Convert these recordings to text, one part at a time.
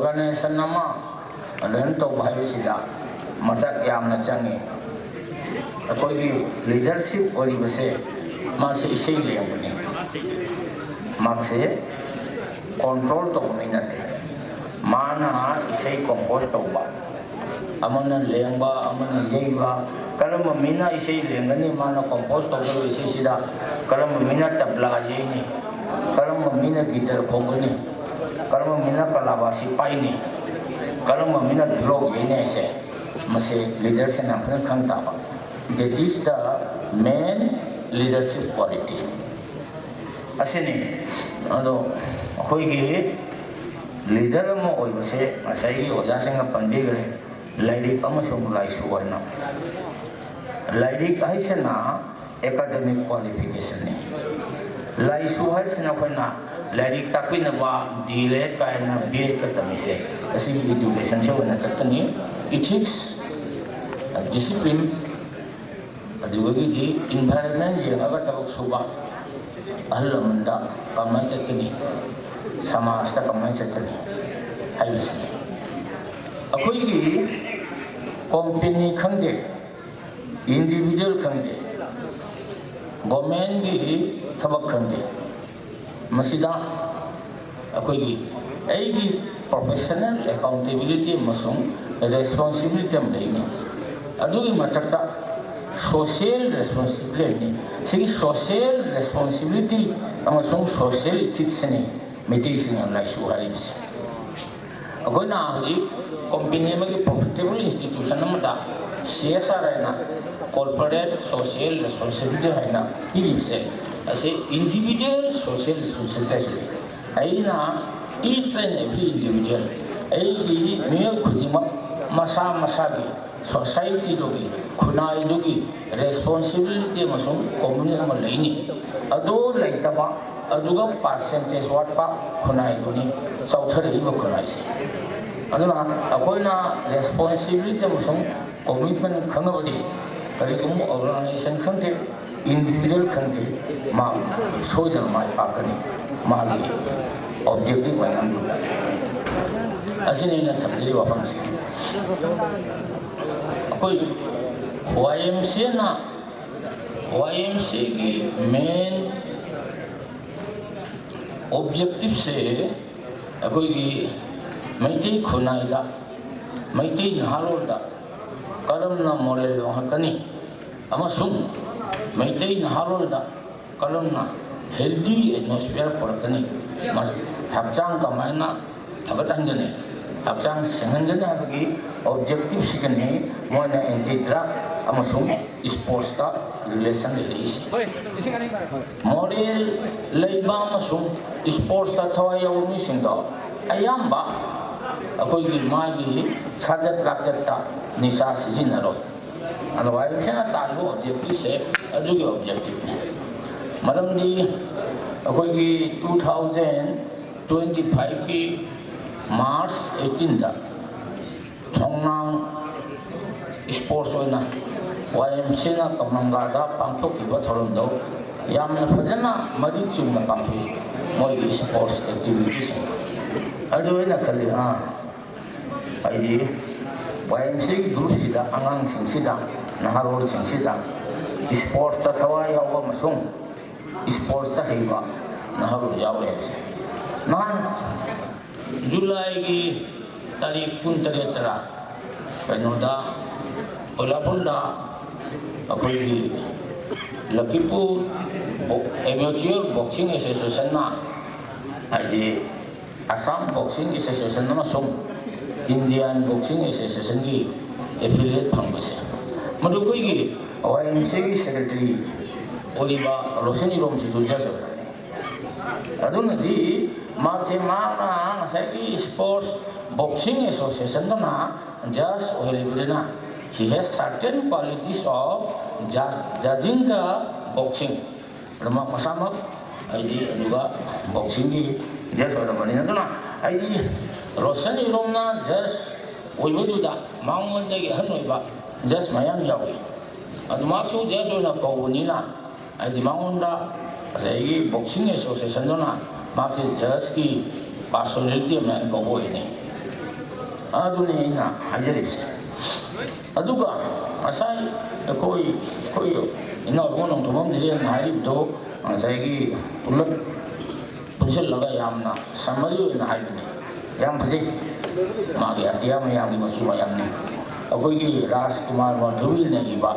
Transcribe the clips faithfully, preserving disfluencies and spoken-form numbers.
Organisation ꯑꯃ run ꯇꯧꯕ ꯍꯥꯏꯕꯁꯤꯗ ꯃꯆꯥꯛ ꯌꯥꯝꯅ ꯆꯪꯉꯤ꯫ ꯑꯩꯈꯣꯏꯒꯤ ꯂꯤꯗꯔꯁꯤꯞ ꯑꯣꯏꯔꯤꯕꯁꯦ, ꯃꯥꯁꯦ ꯏꯁꯩ ꯂꯦꯡꯕꯅꯤ꯫ ꯃꯍꯥꯛꯁꯦ ꯀꯣꯟꯇ꯭ꯔꯣꯜ ꯇꯧꯕ ꯃꯤ ꯅꯠꯇꯦ꯫ ꯃꯥꯅ ꯏꯁꯩ ꯀꯣꯝꯄꯣꯖ ꯇꯧꯕ, ꯑꯃꯅ ꯂꯦꯡꯕ, ꯑꯃꯅ ꯌꯩꯕ, ꯀꯔꯝꯕ ꯃꯤꯅ ꯏꯁꯩ ꯂꯦꯡꯒꯅꯤ, ꯃꯥꯅ ꯀꯣꯝꯄꯣꯖ ꯇꯧꯖꯕ ꯏꯁꯩꯁꯤꯗ ꯀꯔꯝꯕ ꯃꯤꯅ ꯇꯕ꯭ꯂꯥ ꯌꯩꯅꯤ, ꯀꯔꯝꯕ ꯃꯤꯅ ꯒꯤꯇꯔ ꯈꯣꯡꯒꯅꯤ, ꯀꯔꯝꯕ ꯃꯤꯅ ꯀꯂꯥꯕꯥꯁꯤ ꯄꯥꯏꯅꯤ, ꯀꯔꯝꯕ ꯃꯤꯅ ꯙꯣꯂꯣꯛ ꯌꯩꯅꯤ ꯍꯥꯏꯁꯦ, ꯃꯁꯤ ꯂꯤꯗꯔꯁꯤꯡꯅ ꯌꯥꯝ ꯐꯖꯅ ꯈꯪ ꯇꯥꯕ꯫ That is the main leadership quality꯫ ꯑꯁꯤꯅꯤ꯫ ꯑꯗꯣ ꯑꯩꯈꯣꯏꯒꯤ ꯂꯤꯗꯔ ꯑꯃ ꯑꯣꯏꯕꯁꯦ ꯉꯁꯥꯏꯒꯤ ꯑꯣꯖꯥꯁꯤꯡꯅ ꯄꯟꯕꯤꯈ꯭ꯔꯦ, ꯂꯥꯏꯔꯤꯛ ꯑꯃꯁꯨꯡ ꯂꯥꯏꯁꯨ ꯍꯥꯏꯅ꯫ ꯂꯥꯏꯔꯤꯛ ꯍꯥꯏꯁꯤꯅ ꯑꯦꯀꯥꯗꯃꯤꯛ ꯀ꯭ꯋꯥꯂꯤꯐꯤꯀꯦꯁꯟꯅꯤ꯫ ꯂꯥꯏꯁꯨ ꯍꯥꯏꯁꯤꯅ ꯑꯩꯈꯣꯏꯅ ꯂꯥꯏꯔꯤꯛ ꯇꯥꯛꯄꯤꯅꯕ ꯗꯤ ꯑꯦꯜ ꯑꯦꯗ ꯀꯥꯏꯅ ꯕꯤ ꯑꯦꯗꯀ ꯇꯝꯃꯤꯁꯦ, ꯑꯁꯤꯒꯤ ꯏꯗꯨꯀꯦꯁꯟꯁꯦ ꯑꯣꯏꯅ ꯆꯠꯀꯅꯤ꯫ ꯏꯊꯤꯛꯁ, ꯗꯤꯁꯤꯄ꯭ꯂꯤꯟ, ꯑꯗꯨꯗꯒꯤꯗꯤ ꯏꯟꯚꯥꯏꯔꯟꯃꯦꯟ ꯌꯦꯡꯉꯒ ꯊꯕꯛ ꯁꯨꯕ, ꯑꯍꯜ ꯂꯃꯟꯗ ꯀꯃꯥꯏꯅ ꯆꯠꯀꯅꯤ, ꯁꯃꯥꯖꯇ ꯀꯃꯥꯏꯅ ꯆꯠꯀꯅꯤ ꯍꯥꯏꯕꯁꯤꯅꯤ꯫ ꯑꯩꯈꯣꯏꯒꯤ ꯀꯣꯝꯄꯦꯅꯤ ꯈꯪꯗꯦ, ꯏꯟꯗꯤꯕꯤꯖꯨꯋꯦꯜ ꯈꯪꯗꯦ, ꯒꯣꯔꯃꯦꯟꯒꯤ ꯊꯕꯛ ꯈꯪꯗꯦ, ꯃꯁꯤꯗ ꯑꯩꯈꯣꯏꯒꯤ ꯑꯩꯒꯤ ꯄ꯭ꯔꯣꯐꯦꯁꯅꯦꯜ ꯑꯦꯀꯥꯎꯟꯇꯦꯕꯤꯂꯤꯇꯤ ꯑꯃꯁꯨꯡ ꯔꯦꯁꯄꯣꯟꯁꯤꯕꯤꯂꯤꯇꯤ ꯑꯃ ꯂꯩꯅꯤ꯫ ꯑꯗꯨꯒꯤ ꯃꯊꯛꯇ ꯁꯣꯁꯤꯌꯦꯜ ꯔꯦꯁꯄꯣꯟꯁꯤꯕꯤꯂꯤꯇꯤ ꯂꯩꯅꯤ꯫ ꯁꯤꯒꯤ ꯁꯣꯁꯤꯌꯦꯜ ꯔꯦꯁꯄꯣꯟꯁꯤꯕꯤꯂꯤꯇꯤ ꯑꯃꯁꯨꯡ ꯁꯣꯁꯤꯌꯦꯜ ꯏꯊꯤꯛꯁꯁꯤꯅꯤ ꯃꯩꯇꯩꯁꯤꯡꯅ ꯂꯥꯏꯁꯨ ꯍꯥꯏꯔꯤꯕꯁꯤ꯫ ꯑꯩꯈꯣꯏꯅ ꯍꯧꯖꯤꯛ ꯀꯣꯝꯄꯦꯅꯤ ꯑꯃꯒꯤ ꯄ꯭ꯔꯣꯐꯤꯇꯦꯕꯜ ꯏꯟꯁꯇꯤꯇ꯭ꯌꯨꯁꯟ ꯑꯃꯗ ꯁꯤ ꯑꯦꯁ ꯑꯥꯔ ꯍꯥꯏꯅ, ꯀꯣꯔꯄꯣꯔꯦꯠ ꯁꯣꯁꯤꯌꯦꯜ ꯔꯦꯁꯄꯣꯟꯁꯤꯕꯤꯂꯤꯇꯤ ꯍꯥꯏꯅ ꯄꯤꯔꯤꯕꯁꯦ, ꯑꯁꯤ ꯏꯟꯗꯤꯕꯤꯖꯨꯋꯦꯜ ꯁꯣꯁꯤꯌꯦꯜ ꯔꯦꯁꯄꯣꯟꯁꯤꯕꯤꯂꯤꯇꯤ ꯍꯥꯏꯁꯤꯅꯤ꯫ ꯑꯩꯅ each and every individual, ꯑꯩꯒꯤ ꯃꯤꯑꯣꯏ ꯈꯨꯗꯤꯡꯃꯛ ꯃꯁꯥ ꯃꯁꯥꯒꯤ ꯁꯣꯁꯥꯏꯇꯤꯗꯨꯒꯤ, ꯈꯨꯟꯅꯥꯏꯗꯨꯒꯤ ꯔꯦꯁꯄꯣꯟꯁꯤꯕꯤꯂꯤꯇꯤ ꯑꯃꯁꯨꯡ ꯀꯣꯃꯤꯠꯃꯦꯟ ꯑꯃ ꯂꯩꯅꯤ꯫ ꯑꯗꯨ ꯂꯩꯇꯕ, ꯑꯗꯨꯒ ꯄꯥꯔꯁꯦꯟꯇꯦꯖ ꯋꯥꯠꯄ ꯈꯨꯟꯅꯥꯏꯗꯨꯅꯤ ꯆꯥꯎꯊꯔꯛꯏꯕ ꯈꯨꯟꯅꯥꯏꯁꯦ꯫ ꯑꯗꯨꯅ ꯑꯩꯈꯣꯏꯅ ꯔꯦꯁꯄꯣꯟꯁꯤꯕꯤꯂꯤꯇꯤ ꯑꯃꯁꯨꯡ ꯀꯣꯃꯤꯠꯃꯦꯟ ꯈꯪꯉꯕꯗꯤ ꯀꯔꯤꯒꯨꯝꯕ ꯑꯣꯔꯒꯅꯥꯏꯖꯦꯁꯟ ꯈꯪꯗꯦ, ꯏꯟꯗꯤꯕꯤꯖꯨꯋꯦꯜ ꯈꯪꯗꯦ, ꯃꯥ ꯁꯣꯏꯗꯅ ꯃꯥꯏ ꯄꯥꯛꯀꯅꯤ ꯃꯥꯒꯤ ꯑꯣꯕꯖꯦꯛꯇꯤꯚ ꯃꯌꯥꯝꯗꯨꯗ꯫ ꯑꯁꯤꯅꯤ ꯑꯩꯅ ꯊꯝꯖꯔꯤꯕ ꯋꯥꯐꯝꯁꯦ꯫ ꯑꯩꯈꯣꯏ ꯋꯥꯏ ꯑꯦꯝ ꯁꯤꯅ, ꯋꯥꯏ ꯑꯦꯝ ꯁꯤꯒꯤ ꯃꯦꯟ ꯑꯣꯕꯖꯦꯛꯇꯤꯞꯁꯦ ꯑꯩꯈꯣꯏꯒꯤ ꯃꯩꯇꯩ ꯈꯨꯟꯅꯥꯏꯗ, ꯃꯩꯇꯩ ꯅꯍꯥꯔꯣꯜꯗ ꯀꯔꯝꯅ ꯃꯣꯔꯦꯜ ꯋꯥꯡꯈꯠꯀꯅꯤ ꯑꯃꯁꯨꯡ ꯃꯩꯇꯩ ꯅꯍꯥꯔꯣꯜꯗ ꯀꯔꯝꯅ ꯍꯦꯜꯗꯤ ꯑꯦꯠꯃꯣꯁꯐꯤꯌꯔ ꯄꯨꯔꯛꯀꯅꯤ, ꯃꯁ-, ꯍꯛꯆꯥꯡ ꯀꯃꯥꯏꯅ ꯐꯒꯠꯍꯟꯒꯅꯤ, ꯍꯛꯆꯥꯡ ꯁꯦꯡꯍꯟꯒꯅꯤ ꯍꯥꯏꯕꯒꯤ ꯑꯣꯕꯖꯦꯛꯇꯤꯞꯁꯤꯒꯅꯤ ꯃꯣꯏꯅ ꯑꯦꯟꯇꯤ ꯗ꯭ꯔꯒ ꯑꯃꯁꯨꯡ ꯁ꯭ꯄꯣꯔꯠꯁꯇ ꯔꯤꯂꯦꯁꯟ ꯂꯩꯔꯛꯏꯁꯦ꯫ ꯃꯣꯔꯦꯜ ꯂꯩꯕ ꯑꯃꯁꯨꯡ ꯁ꯭ꯄꯣꯔꯠꯁꯇ ꯊꯋꯥꯏ ꯌꯥꯎꯕ ꯃꯤꯁꯤꯡꯗꯣ ꯑꯌꯥꯝꯕ ꯑꯩꯈꯣꯏꯒꯤ ꯃꯥꯒꯤ ꯁꯥꯖꯠ ꯂꯥꯛꯆꯠꯇ ꯅꯤꯁꯥ ꯁꯤꯖꯤꯟꯅꯔꯣꯏ꯫ ꯑꯗꯣ ꯋꯥꯏ ꯑꯦꯝ ꯁꯤꯅ ꯇꯥꯜꯂꯤꯕ ꯑꯣꯕꯖꯦꯛꯇꯤꯞꯁꯦ ꯑꯗꯨꯒꯤ ꯑꯣꯕꯖꯦꯛꯇꯤꯞꯅꯤ꯫ ꯃꯔꯝꯗꯤ ꯑꯩꯈꯣꯏꯒꯤ two thousand twenty fiveꯀꯤ March eighteenꯗ ꯊꯣꯡꯅꯥꯡ ꯁ꯭ꯄꯣꯔꯠꯁ ꯑꯣꯏꯅ ꯋꯥꯏ ꯑꯦꯝ ꯁꯤꯅ ꯀꯃꯪꯒꯥꯗ ꯄꯥꯡꯊꯣꯛꯈꯤꯕ ꯊꯧꯔꯝꯗꯣ ꯌꯥꯝꯅ ꯐꯖꯅ ꯃꯔꯤꯛ ꯆꯨꯝꯅ ꯄꯥꯡꯊꯣꯛꯏ꯫ ꯃꯣꯏꯒꯤ ꯁ꯭ꯄꯣꯔꯠꯁ ꯑꯦꯛꯇꯤꯚꯤꯇꯤꯁꯤꯡ ꯑꯗꯨ ꯑꯩꯅ ꯈꯜꯂꯤ, ꯑꯥ, ꯍꯥꯏꯗꯤ ꯋꯥꯏ ꯑꯦꯝ ꯁꯤꯒꯤ ꯒ꯭ꯔꯨꯞꯁꯤꯗ, ꯑꯉꯥꯡꯁꯤꯡꯁꯤꯗ, ꯅꯍꯥꯔꯣꯜꯁꯤꯡꯁꯤꯗ ꯁ꯭ꯄꯣꯔꯠꯁꯇ ꯊꯋꯥꯏ ꯌꯥꯎꯕ ꯑꯃꯁꯨꯡ ꯁ꯭ꯄꯣꯔꯠꯁꯇ ꯍꯩꯕ ꯅꯍꯥꯔꯣꯜ ꯌꯥꯎꯔꯦ ꯍꯥꯏꯁꯦ꯫ ꯅꯍꯥꯟ ꯖꯨꯂꯥꯏꯒꯤ ꯇꯥꯔꯤꯛ ꯀꯨꯟꯇꯔꯦꯠ ꯇꯔꯥ, ꯀꯩꯅꯣꯗ, ꯀꯣꯏꯂꯥꯄꯨꯔꯗ ꯑꯩꯈꯣꯏꯒꯤ ꯂꯈꯤꯄꯨꯔ ꯕꯣ-, ꯑꯦꯃꯦꯆꯤꯌꯔ ꯕꯣꯛꯁꯤꯡ ꯑꯦꯁꯣꯁꯤꯌꯦꯁꯟꯅ, ꯍꯥꯏꯗꯤ ꯑꯁꯥꯝ ꯕꯣꯛꯁꯤꯡ ꯑꯦꯁꯣꯁꯤꯌꯦꯁꯟ ꯑꯃꯁꯨꯡ ꯏꯟꯗꯤꯌꯥꯟ ꯕꯣꯛꯁꯤꯡ ꯑꯦꯁꯣꯁꯤꯌꯦꯁꯟꯒꯤ ꯑꯦꯐꯤꯂꯤꯌꯦꯠ ꯐꯪꯕꯁꯦ, ꯃꯗꯨ ꯑꯩꯈꯣꯏꯒꯤ ꯋꯥꯏ ꯑꯦꯝ ꯁꯤꯒꯤ ꯁꯦꯀ꯭ꯔꯦꯇꯔꯤ ꯑꯣꯏꯔꯤꯕ ꯔꯣꯁꯟ ꯏꯔꯣꯝꯁꯤꯁꯨ ꯖꯁ ꯑꯣꯏꯔꯝꯃꯤ꯫ ꯑꯗꯨꯅꯗꯤ ꯃꯍꯥꯛꯁꯦ, ꯃꯍꯥꯛꯅ ꯉꯁꯥꯏꯒꯤ ꯁ꯭ꯄꯣꯔꯠꯁ ꯕꯣꯛꯁꯤꯡ ꯑꯦꯁꯣꯁꯤꯌꯦꯁꯟꯗꯨꯅ ꯖꯁ ꯑꯣꯏꯍꯜꯂꯤꯕꯗꯨꯅ, he has certain qualities of judge, judging the boxing꯫ ꯑꯗꯨ ꯃꯍꯥꯛ ꯃꯁꯥꯃꯛ ꯑꯩꯗꯤ ꯑꯗꯨꯒ ꯕꯣꯛꯁꯤꯡꯒꯤ ꯖꯁ ꯑꯣꯏꯔꯝꯕꯅꯤꯅ, ꯑꯗꯨꯅ ꯑꯩꯗꯤ ꯔꯣꯁꯟ ꯏꯔꯣꯝꯅ ꯖꯁ ꯑꯣꯏꯕꯗꯨꯗ ꯃꯉꯣꯟꯗꯒꯤ ꯑꯍꯟ ꯑꯣꯏꯕ ꯖꯁ ꯃꯌꯥꯝ ꯌꯥꯎꯏ꯫ ꯑꯗꯨ ꯃꯍꯥꯛꯁꯨ ꯖꯁ ꯑꯣꯏꯅ ꯀꯧꯕꯅꯤꯅ, ꯍꯥꯏꯗꯤ ꯃꯉꯣꯟꯗ ꯉꯁꯥꯏꯒꯤ ꯕꯣꯛꯁꯤꯡ ꯑꯦꯁꯣꯁꯤꯌꯦꯁꯟꯗꯨꯅ ꯃꯍꯥꯛꯁꯦ ꯖꯁꯀꯤ ꯄꯥꯔꯁꯣꯅꯦꯂꯤꯇꯤ ꯑꯃ ꯍꯥꯏꯅ ꯀꯧꯕ ꯑꯣꯏꯒꯅꯤ꯫ ꯑꯗꯨꯅꯤ ꯑꯩꯅ ꯍꯥꯏꯖꯔꯤꯕꯁꯦ꯫ ꯑꯗꯨꯒ ꯉꯁꯥꯏ ꯑꯩꯈꯣꯏ ꯑꯩꯈꯣꯏ ꯏꯅꯥꯎ ꯏꯕꯨꯡꯉꯣ ꯅꯣꯡꯊꯣꯝꯕꯝ ꯙꯤꯔꯦꯟꯅ ꯍꯥꯏꯔꯤꯕꯗꯣ ꯉꯁꯥꯏꯒꯤ ꯄꯨꯂꯞ ꯄꯨꯟꯁꯤꯜꯂꯒ ꯌꯥꯝꯅ ꯁꯝꯃꯔꯤ ꯑꯣꯏꯅ ꯍꯥꯏꯕꯅꯤ꯫ ꯌꯥꯝ ꯐꯖꯩ꯫ ꯃꯥꯒꯤ ꯑꯇꯤꯌꯥ ꯃꯌꯥꯝꯒꯤ ꯃꯆꯨ ꯃꯌꯥꯝꯅꯤ꯫ ꯑꯩꯈꯣꯏꯒꯤ ꯔꯥꯖꯀꯨꯃꯥꯔ ꯃꯙꯨꯔꯤꯅ ꯏꯕ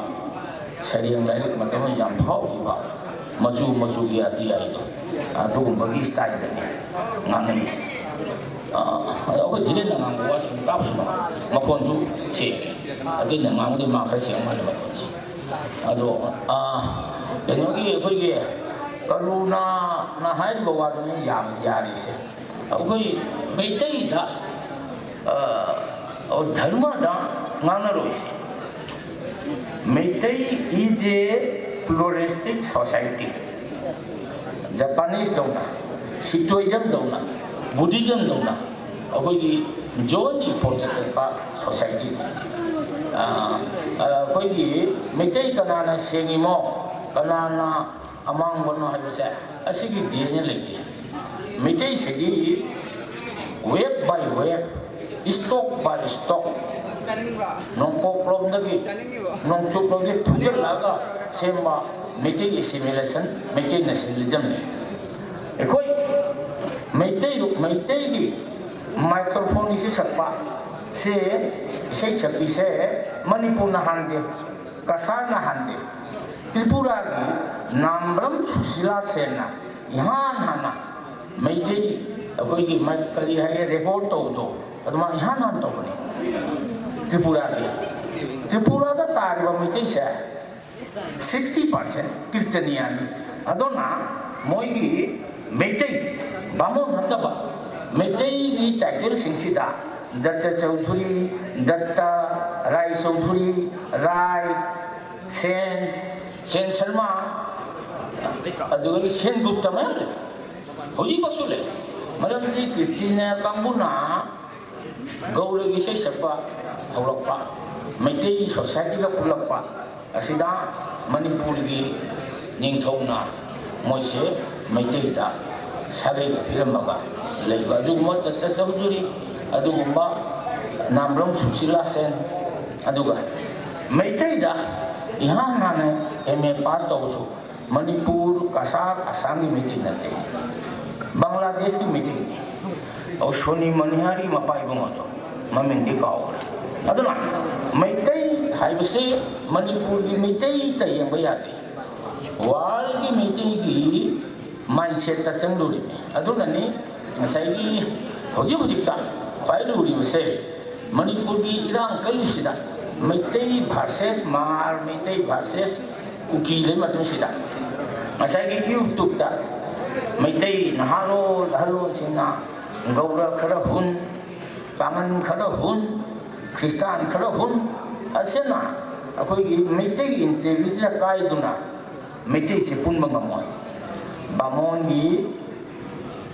ꯁꯩꯔꯦꯡ ꯂꯥꯏꯔꯤꯛ ꯃꯇꯝ ꯑꯃꯗ ꯌꯥꯝ ꯐꯥꯎꯈꯤꯕ ꯃꯆꯨ ꯃꯆꯨꯒꯤ ꯑꯇꯤꯌꯥ ꯍꯥꯏꯗꯣ, ꯑꯗꯨꯒꯨꯝꯕꯒꯤ ꯁ꯭ꯇꯥꯏꯜꯗꯅꯤ ꯉꯥꯡꯉꯛꯏꯁꯦ꯫ ꯑ, ꯑꯗꯣ ꯑꯩꯈꯣꯏ ꯙꯤꯔꯦꯟꯅ ꯉꯥꯡꯕ ꯋꯥꯁꯦ ꯑꯗꯨꯝ ꯇꯥꯕꯁꯨ ꯅꯨꯡꯉꯥꯏ, ꯃꯈꯣꯟꯁꯨ ꯁꯦꯡꯉꯦ꯫ ꯑꯇꯩꯅ ꯉꯥꯡꯕꯗꯤ ꯃꯥ ꯈꯔ ꯁꯦꯡ ꯃꯥꯜꯂꯦ ꯃꯈꯣꯟꯁꯦ꯫ ꯑꯗꯣ, ꯑ, ꯀꯩꯅꯣꯒꯤ ꯑꯩꯈꯣꯏꯒꯤ ꯀꯔꯨꯅꯥꯅ ꯍꯥꯏꯔꯤꯕ ꯋꯥꯗꯨꯅꯦ ꯌꯥꯝ ꯌꯥꯔꯤꯁꯦ꯫ ꯑꯩꯈꯣꯏ ꯃꯩꯇꯩꯗ, ꯑ, ꯙꯔꯃꯗ ꯉꯥꯡꯅꯔꯣꯏꯁꯦ꯫ Meitei is a pluralistic society꯫ Japanese ꯇꯧꯅ, ꯁꯤꯇꯣꯏꯖꯝ ꯇꯧꯅ, ꯕꯨꯙꯤꯖꯝ ꯇꯧꯅ ꯑꯩꯈꯣꯏꯒꯤ ꯖꯣꯟ ꯏꯄꯣꯠꯇ ꯆꯠꯄ ꯁꯣꯁꯥꯏꯇꯤ꯫ ꯑꯩꯈꯣꯏꯒꯤ ꯃꯩꯇꯩ ꯀꯅꯥꯅ ꯁꯦꯡꯉꯤꯃꯣ, ꯀꯅꯥꯅ ꯑꯃꯥꯡꯕꯅꯣ ꯍꯥꯏꯕꯁꯦ ꯑꯁꯤꯒꯤ ꯗꯤꯑꯦꯟꯑꯦ ꯂꯩꯇꯦ꯫ ꯃꯩꯇꯩꯁꯤꯗꯤ wave by wave, stroke by stroke, ꯅꯣꯡꯄꯣꯛꯂꯣꯝꯗꯒꯤ ꯅꯣꯡꯆꯨꯞꯂꯣꯝꯗꯒꯤ ꯐꯨꯖꯤꯜꯂꯛꯑꯒ ꯁꯦꯝꯕ ꯃꯩꯇꯩ ꯑꯦꯁꯤꯃꯤꯂꯦꯁꯟ, ꯃꯩꯇꯩ ꯅꯦꯁꯅꯦꯂꯤꯖꯝꯅꯤ꯫ ꯑꯩꯈꯣꯏ ꯃꯩꯇꯩ, ꯃꯩꯇꯩꯒꯤ ꯃꯥꯏꯀ꯭ꯔꯣꯐꯣꯟ ꯏꯁꯩ ꯁꯛꯄ ꯁꯦ, ꯏꯁꯩ ꯁꯛꯄꯤꯁꯦ ꯃꯅꯤꯄꯨꯔꯅ ꯍꯥꯟꯗꯦ, ꯀꯁꯥꯔꯅ ꯍꯥꯟꯗꯦ꯫ ꯇ꯭ꯔꯤꯄꯨꯔꯥꯒꯤ ꯅꯥꯝꯕ꯭ꯔꯝ ꯁꯨꯁꯤꯂꯥ ꯁꯦꯟꯅ ꯏꯍꯥꯟ ꯍꯥꯟꯅ ꯃꯩꯇꯩ ꯑꯩꯈꯣꯏꯒꯤ ꯃ-, ꯀꯔꯤ ꯍꯥꯏꯒꯦ, ꯔꯦꯀꯣꯔꯠ ꯇꯧꯕꯗꯣ ꯑꯗꯨꯃꯥꯏꯅ ꯏꯍꯥꯟ ꯍꯥꯟꯅ ꯇꯧꯕꯅꯤ ꯇ꯭ꯔꯤꯄꯨꯔꯥꯒꯤ꯫ ꯇ꯭ꯔꯤꯄꯨꯔꯥꯗ ꯇꯥꯔꯤꯕ ꯃꯩꯇꯩꯁꯦ sixty percent ꯀꯤꯔꯇꯅꯤꯌꯥꯅꯤ꯫ ꯑꯗꯨꯅ ꯃꯣꯏꯒꯤ ꯃꯩꯇꯩ, ꯕꯥꯃꯣꯟ ꯅꯠꯇꯕ ꯃꯩꯇꯩꯒꯤ ꯇꯥꯏꯇꯜꯁꯤꯡꯁꯤꯗ ꯗꯠꯇ ꯆꯧꯙꯨꯔꯤ, ꯗꯠꯇ ꯔꯥꯏ ꯆꯧꯙꯨꯔꯤ, ꯔꯥꯏ, ꯁꯦꯟ, ꯁꯦꯟ ꯁꯔꯃ, ꯑꯗꯨꯗꯒꯤ ꯁꯦꯟꯒꯨꯞꯇ ꯃꯌꯥꯝ ꯂꯩ꯫ ꯍꯧꯖꯤꯛꯃꯛꯁꯨ ꯂꯩ꯫ ꯃꯔꯝꯗꯤ ꯀꯤꯔꯇꯅꯤꯌꯥ ꯀꯥꯡꯕꯨꯅ ꯒꯧꯔꯒꯤ ꯏꯁꯩ ꯁꯛꯄ ꯍꯧꯔꯛꯄ, ꯃꯩꯇꯩ ꯁꯣꯁꯥꯏꯇꯤꯒ ꯄꯨꯜꯂꯛꯄ ꯑꯁꯤꯗ ꯃꯅꯤꯄꯨꯔꯒꯤ ꯅꯤꯡꯊꯧꯅ ꯃꯣꯏꯁꯦ ꯃꯩꯇꯩꯗ ꯁꯥꯒꯩꯗ ꯄꯤꯔꯝꯃꯒ ꯂꯩꯕ ꯑꯗꯨꯒꯨꯝꯕ ꯗꯠꯇ ꯆꯧꯙꯨꯔꯤ, ꯑꯗꯨꯒꯨꯝꯕ ꯅꯥꯝꯕ꯭ꯔꯝ ꯁꯨꯁꯤꯂꯥ ꯁꯦꯟ, ꯑꯗꯨꯒ ꯃꯩꯇꯩꯗ ꯏꯍꯥꯟ ꯍꯥꯟꯅ ꯑꯦꯝ ꯑꯦ ꯄꯥꯁ ꯇꯧꯕꯁꯨ ꯃꯅꯤꯄꯨꯔ, ꯀꯁꯥꯔ, ꯑꯁꯥꯝꯒꯤ ꯃꯩꯇꯩ ꯅꯠꯇꯦ, ꯕꯪꯒ꯭ꯂꯥꯗꯦꯁꯀꯤ ꯃꯩꯇꯩꯅꯤ꯫ ꯑꯧ, ꯁꯣꯅꯤ ꯃꯅꯤꯍꯥꯔꯤ ꯃꯄꯥ ꯏꯕꯨꯡ ꯑꯗꯣ ꯃꯃꯤꯡꯗꯤ ꯀꯥꯎꯈ꯭ꯔꯦ꯫ ꯑꯗꯨꯅ ꯃꯩꯇꯩ ꯍꯥꯏꯕꯁꯦ ꯃꯅꯤꯄꯨꯔꯒꯤ ꯃꯩꯇꯩꯇ ꯌꯦꯡꯕ ꯌꯥꯗꯦ, ꯋꯥꯔꯜꯒꯤ ꯃꯩꯇꯩꯒꯤ ꯃꯥꯏꯟꯁꯦꯠꯇ ꯆꯪꯗꯣꯔꯤꯕꯅꯤ꯫ ꯑꯗꯨꯅꯅꯤ ꯉꯁꯥꯏꯒꯤ ꯍꯧꯖꯤꯛ ꯍꯧꯖꯤꯛꯇ ꯈ꯭ꯋꯥꯏ ꯂꯨꯔꯤꯕꯁꯦ ꯃꯅꯤꯄꯨꯔꯒꯤ ꯏꯔꯥꯡ ꯀꯜꯂꯤꯁꯤꯗ, ꯃꯩꯇꯩ ꯚꯥꯔꯁꯦꯁ ꯃꯥꯔ, ꯃꯩꯇꯩ ꯚꯥꯔꯁꯦꯁ ꯀꯨꯀꯤ ꯂꯩ ꯃꯇꯝꯁꯤꯗ, ꯉꯁꯥꯏꯒꯤ ꯌꯨꯇ꯭ꯌꯨꯕꯇ ꯃꯩꯇꯩ ꯅꯍꯥꯔꯣꯜ ꯑꯍꯜꯂꯣꯟꯁꯤꯡꯅ ꯒꯧꯔ ꯈꯔ ꯍꯨꯟ, ꯄꯥꯉꯟ ꯈꯔ ꯍꯨꯟ, ꯈ꯭ꯔꯤꯁꯇꯥꯟ ꯈꯔ ꯍꯨꯟ, ꯑꯁꯤꯅ ꯑꯩꯈꯣꯏꯒꯤ ꯃꯩꯇꯩꯒꯤ ꯏꯟꯇꯦꯒ꯭ꯔꯤꯇꯤꯗ ꯀꯥꯏꯗꯨꯅ ꯃꯩꯇꯩꯁꯦ ꯄꯨꯟꯕ ꯉꯝꯃꯣꯏ꯫ ꯕꯥꯃꯣꯟꯒꯤ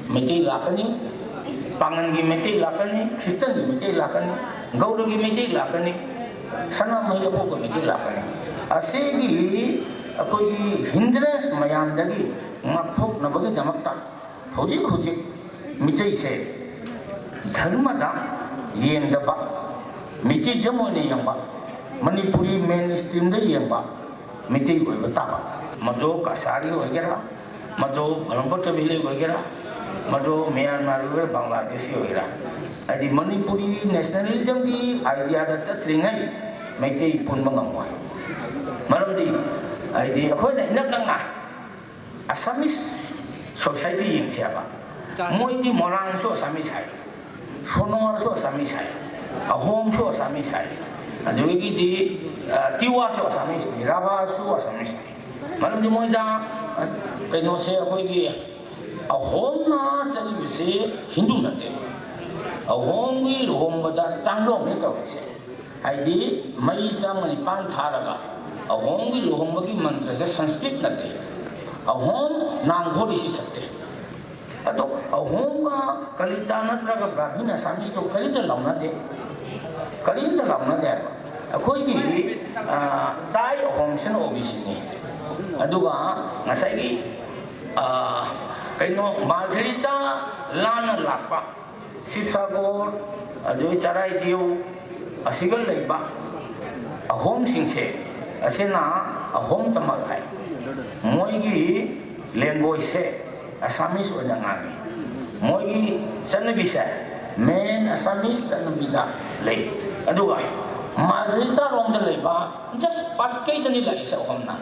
ꯃꯩꯇꯩ ꯂꯥꯛꯀꯅꯤ, ꯄꯥꯉꯟꯒꯤ ꯃꯩꯇꯩ ꯂꯥꯛꯀꯅꯤ, ꯈ꯭ꯔꯤꯁꯇꯟꯒꯤ ꯃꯩꯇꯩ ꯂꯥꯛꯀꯅꯤ, ꯒꯧꯔꯒꯤ ꯃꯩꯇꯩ ꯂꯥꯛꯀꯅꯤ, ꯁꯅꯥꯃꯍꯤ ꯑꯄꯣꯛꯄ ꯃꯩꯇꯩ ꯂꯥꯛꯀꯅꯤ꯫ ꯑꯁꯤꯒꯤ ꯑꯩꯈꯣꯏꯒꯤ ꯍꯤꯟꯗ꯭ꯔꯦꯟꯁ ꯃꯌꯥꯝꯗꯒꯤ ꯉꯥꯛꯊꯣꯛꯅꯕꯒꯤꯗꯃꯛꯇ ꯍꯧꯖꯤꯛ ꯍꯧꯖꯤꯛ ꯃꯤꯇꯩꯁꯦ ꯙꯔꯃꯗ ꯌꯦꯡꯗꯕ, ꯃꯤꯇꯤꯖꯝ ꯑꯣꯏꯅ ꯌꯦꯡꯕ, ꯃꯅꯤꯄꯨꯔꯤ ꯃꯦꯟ ꯁ꯭ꯇ꯭ꯔꯤꯝꯗ ꯌꯦꯡꯕ ꯃꯤꯇꯩ ꯑꯣꯏꯕ ꯇꯥꯕ꯫ ꯃꯗꯨ ꯀꯁꯥꯔꯤ ꯑꯣꯏꯒꯦꯔꯥ, ꯃꯗꯨ ꯕ꯭ꯔꯍꯃꯄꯨꯇ꯭ꯔ ꯚꯦꯂꯤ ꯑꯣꯏꯒꯦꯔꯥ, ꯃꯗꯨ ꯃ꯭ꯌꯥꯟꯃꯥꯔ ꯑꯣꯏꯒꯦꯔꯥ, ꯕꯪꯒ꯭ꯂꯥꯗꯦꯁꯤ ꯑꯣꯏꯒꯦꯔꯥ, ꯍꯥꯏꯗꯤ ꯃꯅꯤꯄꯨꯔꯤ ꯅꯦꯁꯅꯦꯂꯤꯖꯝꯒꯤ ꯑꯥꯏꯗꯤꯌꯥꯗ ꯆꯠꯇ꯭ꯔꯤꯉꯩ ꯃꯩꯇꯩ ꯄꯨꯟꯕ ꯉꯝꯃꯣꯏ꯫ ꯃꯔꯝꯗꯤ ꯍꯥꯏꯗꯤ ꯑꯩꯈꯣꯏꯅ ꯏꯅꯛ ꯅꯛꯅ ꯑꯁꯥꯃꯤꯁ ꯁꯣꯁꯥꯏꯇꯤ ꯌꯦꯡꯁꯦꯕ꯫ ꯃꯣꯏꯗꯤ ꯃꯣꯔꯥꯡꯁꯨ ꯑꯁꯥꯃꯤꯁ ꯍꯥꯏ, ꯁꯣꯅꯣꯜꯁꯨ ꯑꯁꯥꯃꯤꯁ ꯍꯥꯏ, ꯑꯍꯣꯝꯁꯨ ꯑꯁꯥꯃꯤꯁ ꯍꯥꯏ, ꯑꯗꯨꯗꯒꯤꯗꯤ, ꯑ, ꯇꯤꯋꯥꯁꯨ ꯑꯁꯥꯃꯤꯁꯅꯤ, ꯔꯥꯚꯥꯁꯨ ꯑꯁꯥꯃꯤꯁꯅꯤ꯫ ꯃꯔꯝꯗꯤ ꯃꯣꯏꯗ, ꯑ, ꯀꯩꯅꯣꯁꯦ, ꯑꯩꯈꯣꯏꯒꯤ ꯑꯍꯣꯝꯅ ꯆꯠꯂꯤꯕꯁꯤ ꯍꯤꯟꯗꯨ ꯅꯠꯇꯦ꯫ ꯑꯍꯣꯝꯒꯤ ꯂꯨꯍꯣꯡꯕꯗ ꯆꯥꯡꯂꯣꯡꯅꯤ ꯇꯧꯔꯤꯁꯦ꯫ ꯍꯥꯏꯗꯤ ꯃꯩ ꯆꯪ ꯅꯤꯄꯥꯟ ꯊꯥꯔꯒ ꯑꯍꯣꯝꯒꯤ ꯂꯨꯍꯣꯡꯕꯒꯤ ꯃꯟꯇ꯭ꯔꯁꯦ ꯁꯪꯁꯀ꯭ꯔꯤꯠ ꯅꯠꯇꯦ꯫ ꯑꯍꯣꯝ ꯅꯥꯝ ꯍꯣꯂꯤꯁꯤ ꯁꯛꯇꯦ꯫ ꯑꯗꯣ ꯑꯍꯣꯝꯒ ꯀꯂꯤꯇꯥ ꯅꯠꯇ꯭ꯔꯒ ꯕ꯭ꯔꯥꯍꯃꯤꯟ ꯑꯁꯥꯃꯤꯁꯇꯣ ꯀꯔꯤꯝꯇ ꯂꯥꯎꯅꯗꯦ, ꯀꯔꯤꯝꯇ ꯂꯥꯎꯅꯗꯦ ꯍꯥꯏꯕ꯫ ꯑꯩꯈꯣꯏꯒꯤ, ꯑ, ꯇꯥꯏ ꯑꯍꯣꯝꯁꯤꯅ ꯑꯣ ꯕꯤ ꯁꯤꯅꯤ꯫ ꯑꯗꯨꯒ ꯉꯁꯥꯏꯒꯤ, ꯑ, ꯀꯩꯅꯣ, ꯃꯥꯔꯒꯔꯤꯇꯥ ꯂꯥꯟꯅ ꯂꯥꯛꯄ ꯁꯤꯕꯁꯥꯒꯣꯔ, ꯑꯗꯨꯒꯤ ꯆꯔꯥꯏꯗꯤꯌꯨ ꯑꯁꯤꯒ ꯂꯩꯕ ꯑꯍꯣꯝꯁꯤꯡꯁꯦ, ꯑꯁꯤꯅ ꯑꯍꯣꯝꯇꯃꯛ ꯍꯥꯏ꯫ ꯃꯣꯏꯒꯤ ꯂꯦꯡꯒ꯭ꯋꯦꯖꯁꯦ ꯑꯁꯥꯃꯤꯁ ꯑꯣꯏꯅ ꯉꯥꯡꯉꯤ꯫ ꯃꯣꯏꯒꯤ ꯆꯠꯅꯕꯤꯁꯦ ꯃꯦꯟ ꯑꯁꯥꯃꯤꯁ ꯆꯠꯅꯕꯤꯗ ꯂꯩ꯫ ꯑꯗꯨꯒ ꯃꯥꯔꯒꯔꯤꯇꯥꯔꯣꯝꯗ ꯂꯩꯕ ꯖꯁ ꯄꯥꯠꯀꯩꯗꯅꯤ ꯂꯩꯔꯤꯁꯦ ꯑꯍꯣꯝꯅ꯫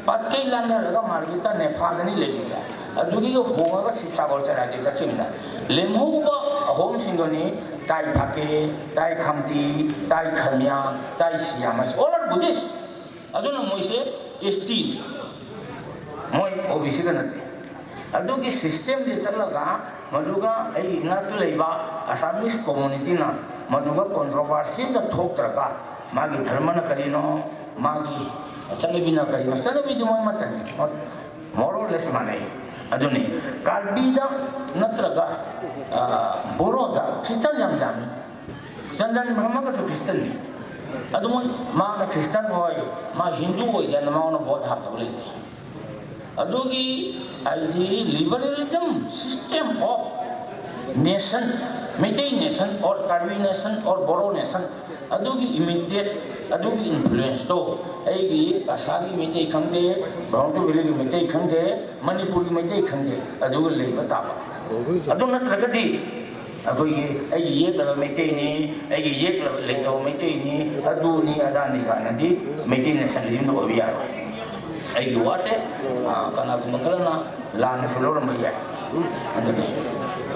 ꯄꯥꯠꯀꯩ ꯂꯥꯟꯊꯔꯒ ꯃꯥꯔꯒꯔꯤꯇꯥ ꯅꯦꯐꯥꯗꯅꯤ ꯂꯩꯔꯤꯁꯦ꯫ ꯑꯗꯨꯒꯤꯗ ꯍꯣꯡꯉꯒ ꯁꯤꯕꯁꯥꯒꯔ ꯆꯔꯥꯏꯗ ꯆꯠꯈꯤꯕꯅ ꯂꯦꯝꯍꯧꯕ ꯑꯍꯣꯝꯁꯤꯡꯗꯨꯅꯤ ꯇꯥꯏ ꯐꯥꯀꯦ, ꯇꯥꯏ ꯈꯥꯝꯇꯤ, ꯇꯥꯏ ꯈꯥꯃꯤꯌꯥ, ꯇꯥꯏ ꯁꯤꯌꯥꯝ ꯍꯥꯏꯁꯦ꯫ All are Buddhist꯫ ꯑꯗꯨꯅ ꯃꯣꯏꯁꯦ ꯑꯦꯁ ꯇꯤ꯫ ꯃꯣꯏ ꯑꯣ ꯕꯤ ꯁꯤꯒ ꯅꯠꯇꯦ꯫ ꯑꯗꯨꯒꯤ ꯁꯤꯁꯇꯦꯝꯁꯦ ꯆꯠꯂꯒ ꯃꯗꯨꯒ ꯑꯩꯒꯤ ꯏꯅꯥꯛꯇ ꯂꯩꯕ ꯑꯁꯥꯃꯤꯁ ꯀꯝꯃꯨꯅꯤꯇꯤꯅ ꯃꯗꯨꯒ ꯀꯣꯟꯇ꯭ꯔꯣꯚꯔꯁꯤ ꯑꯝꯇ ꯊꯣꯛꯇ꯭ꯔꯒ ꯃꯥꯒꯤ ꯙꯔꯃꯅ ꯀꯔꯤꯅꯣ, ꯃꯥꯒꯤ ꯆꯠꯅꯕꯤꯅ ꯀꯔꯤꯅꯣ, ꯆꯠꯅꯕꯤꯗꯤ ꯃꯣꯏ ꯑꯃꯠꯇꯅꯤ꯫ More or less ꯃꯥꯟꯅꯩ꯫ ꯑꯗꯨꯅꯤ ꯀꯥꯔꯕꯤꯗ ꯅꯠꯇ꯭ꯔꯒ, ꯑ, ꯕꯣꯔꯣꯗ ꯈ꯭ꯔꯤꯁꯇꯥꯟ ꯌꯥꯝ ꯌꯥꯝꯃꯤ꯫ ꯆꯟꯗꯟ ꯕ꯭ꯔꯍꯃꯒꯗꯨ ꯈ꯭ꯔꯤꯁꯇꯥꯟꯅꯤ꯫ ꯑꯗꯨ ꯃꯣꯏ ꯃꯥꯅ ꯈ꯭ꯔꯤꯁꯇꯥꯟ ꯑꯣꯏ, ꯃꯥ ꯍꯤꯟꯗꯨ ꯑꯣꯏꯗꯅ ꯃꯉꯣꯟꯗ ꯚꯣꯠ ꯍꯥꯞꯇꯕ ꯂꯩꯇꯦ꯫ ꯑꯗꯨꯒꯤ ꯍꯥꯏꯗꯤ liberalism system of nation, Meitei nation or Karbi nation or Boro nation, ꯑꯗꯨꯒꯤ imitate, ꯑꯗꯨꯒꯤ influence ꯇꯣ ꯑꯩꯒꯤ ꯀꯁꯥꯔꯒꯤ ꯃꯩꯇꯩ ꯈꯪꯗꯦ, ꯕ꯭ꯔꯍꯃꯄꯨꯔ ꯚꯦꯂꯤꯒꯤ ꯃꯩꯇꯩ ꯈꯪꯗꯦ, ꯃꯅꯤꯄꯨꯔꯒꯤ ꯃꯩꯇꯩ ꯈꯪꯗꯦ, ꯑꯗꯨꯒ ꯂꯩꯕ ꯇꯥꯕ꯫ ꯑꯗꯨ ꯅꯠꯇ꯭ꯔꯒꯗꯤ ꯑꯩꯈꯣꯏꯒꯤ ꯑꯩꯒꯤ ꯌꯦꯛꯂꯕ ꯃꯩꯇꯩꯅꯤ, ꯑꯩꯒꯤ ꯌꯦꯛꯂꯕ ꯂꯩꯇꯕ ꯃꯩꯇꯩꯅꯤ, ꯑꯗꯨꯅꯤ ꯑꯗꯥꯅꯤ ꯀꯥꯏꯅꯗꯤ ꯃꯩꯇꯩ nationalism ꯗ ꯑꯣꯏꯕ ꯌꯥꯔꯣꯏ꯫ ꯑꯩꯒꯤ ꯋꯥꯁꯦ, ꯑ, ꯀꯅꯥꯒꯨꯝꯕ ꯈꯔꯅ ꯂꯥꯟꯅꯁꯨ ꯂꯧꯔꯝꯕ ꯌꯥꯏ꯫ ꯑꯗꯨꯅꯤ꯫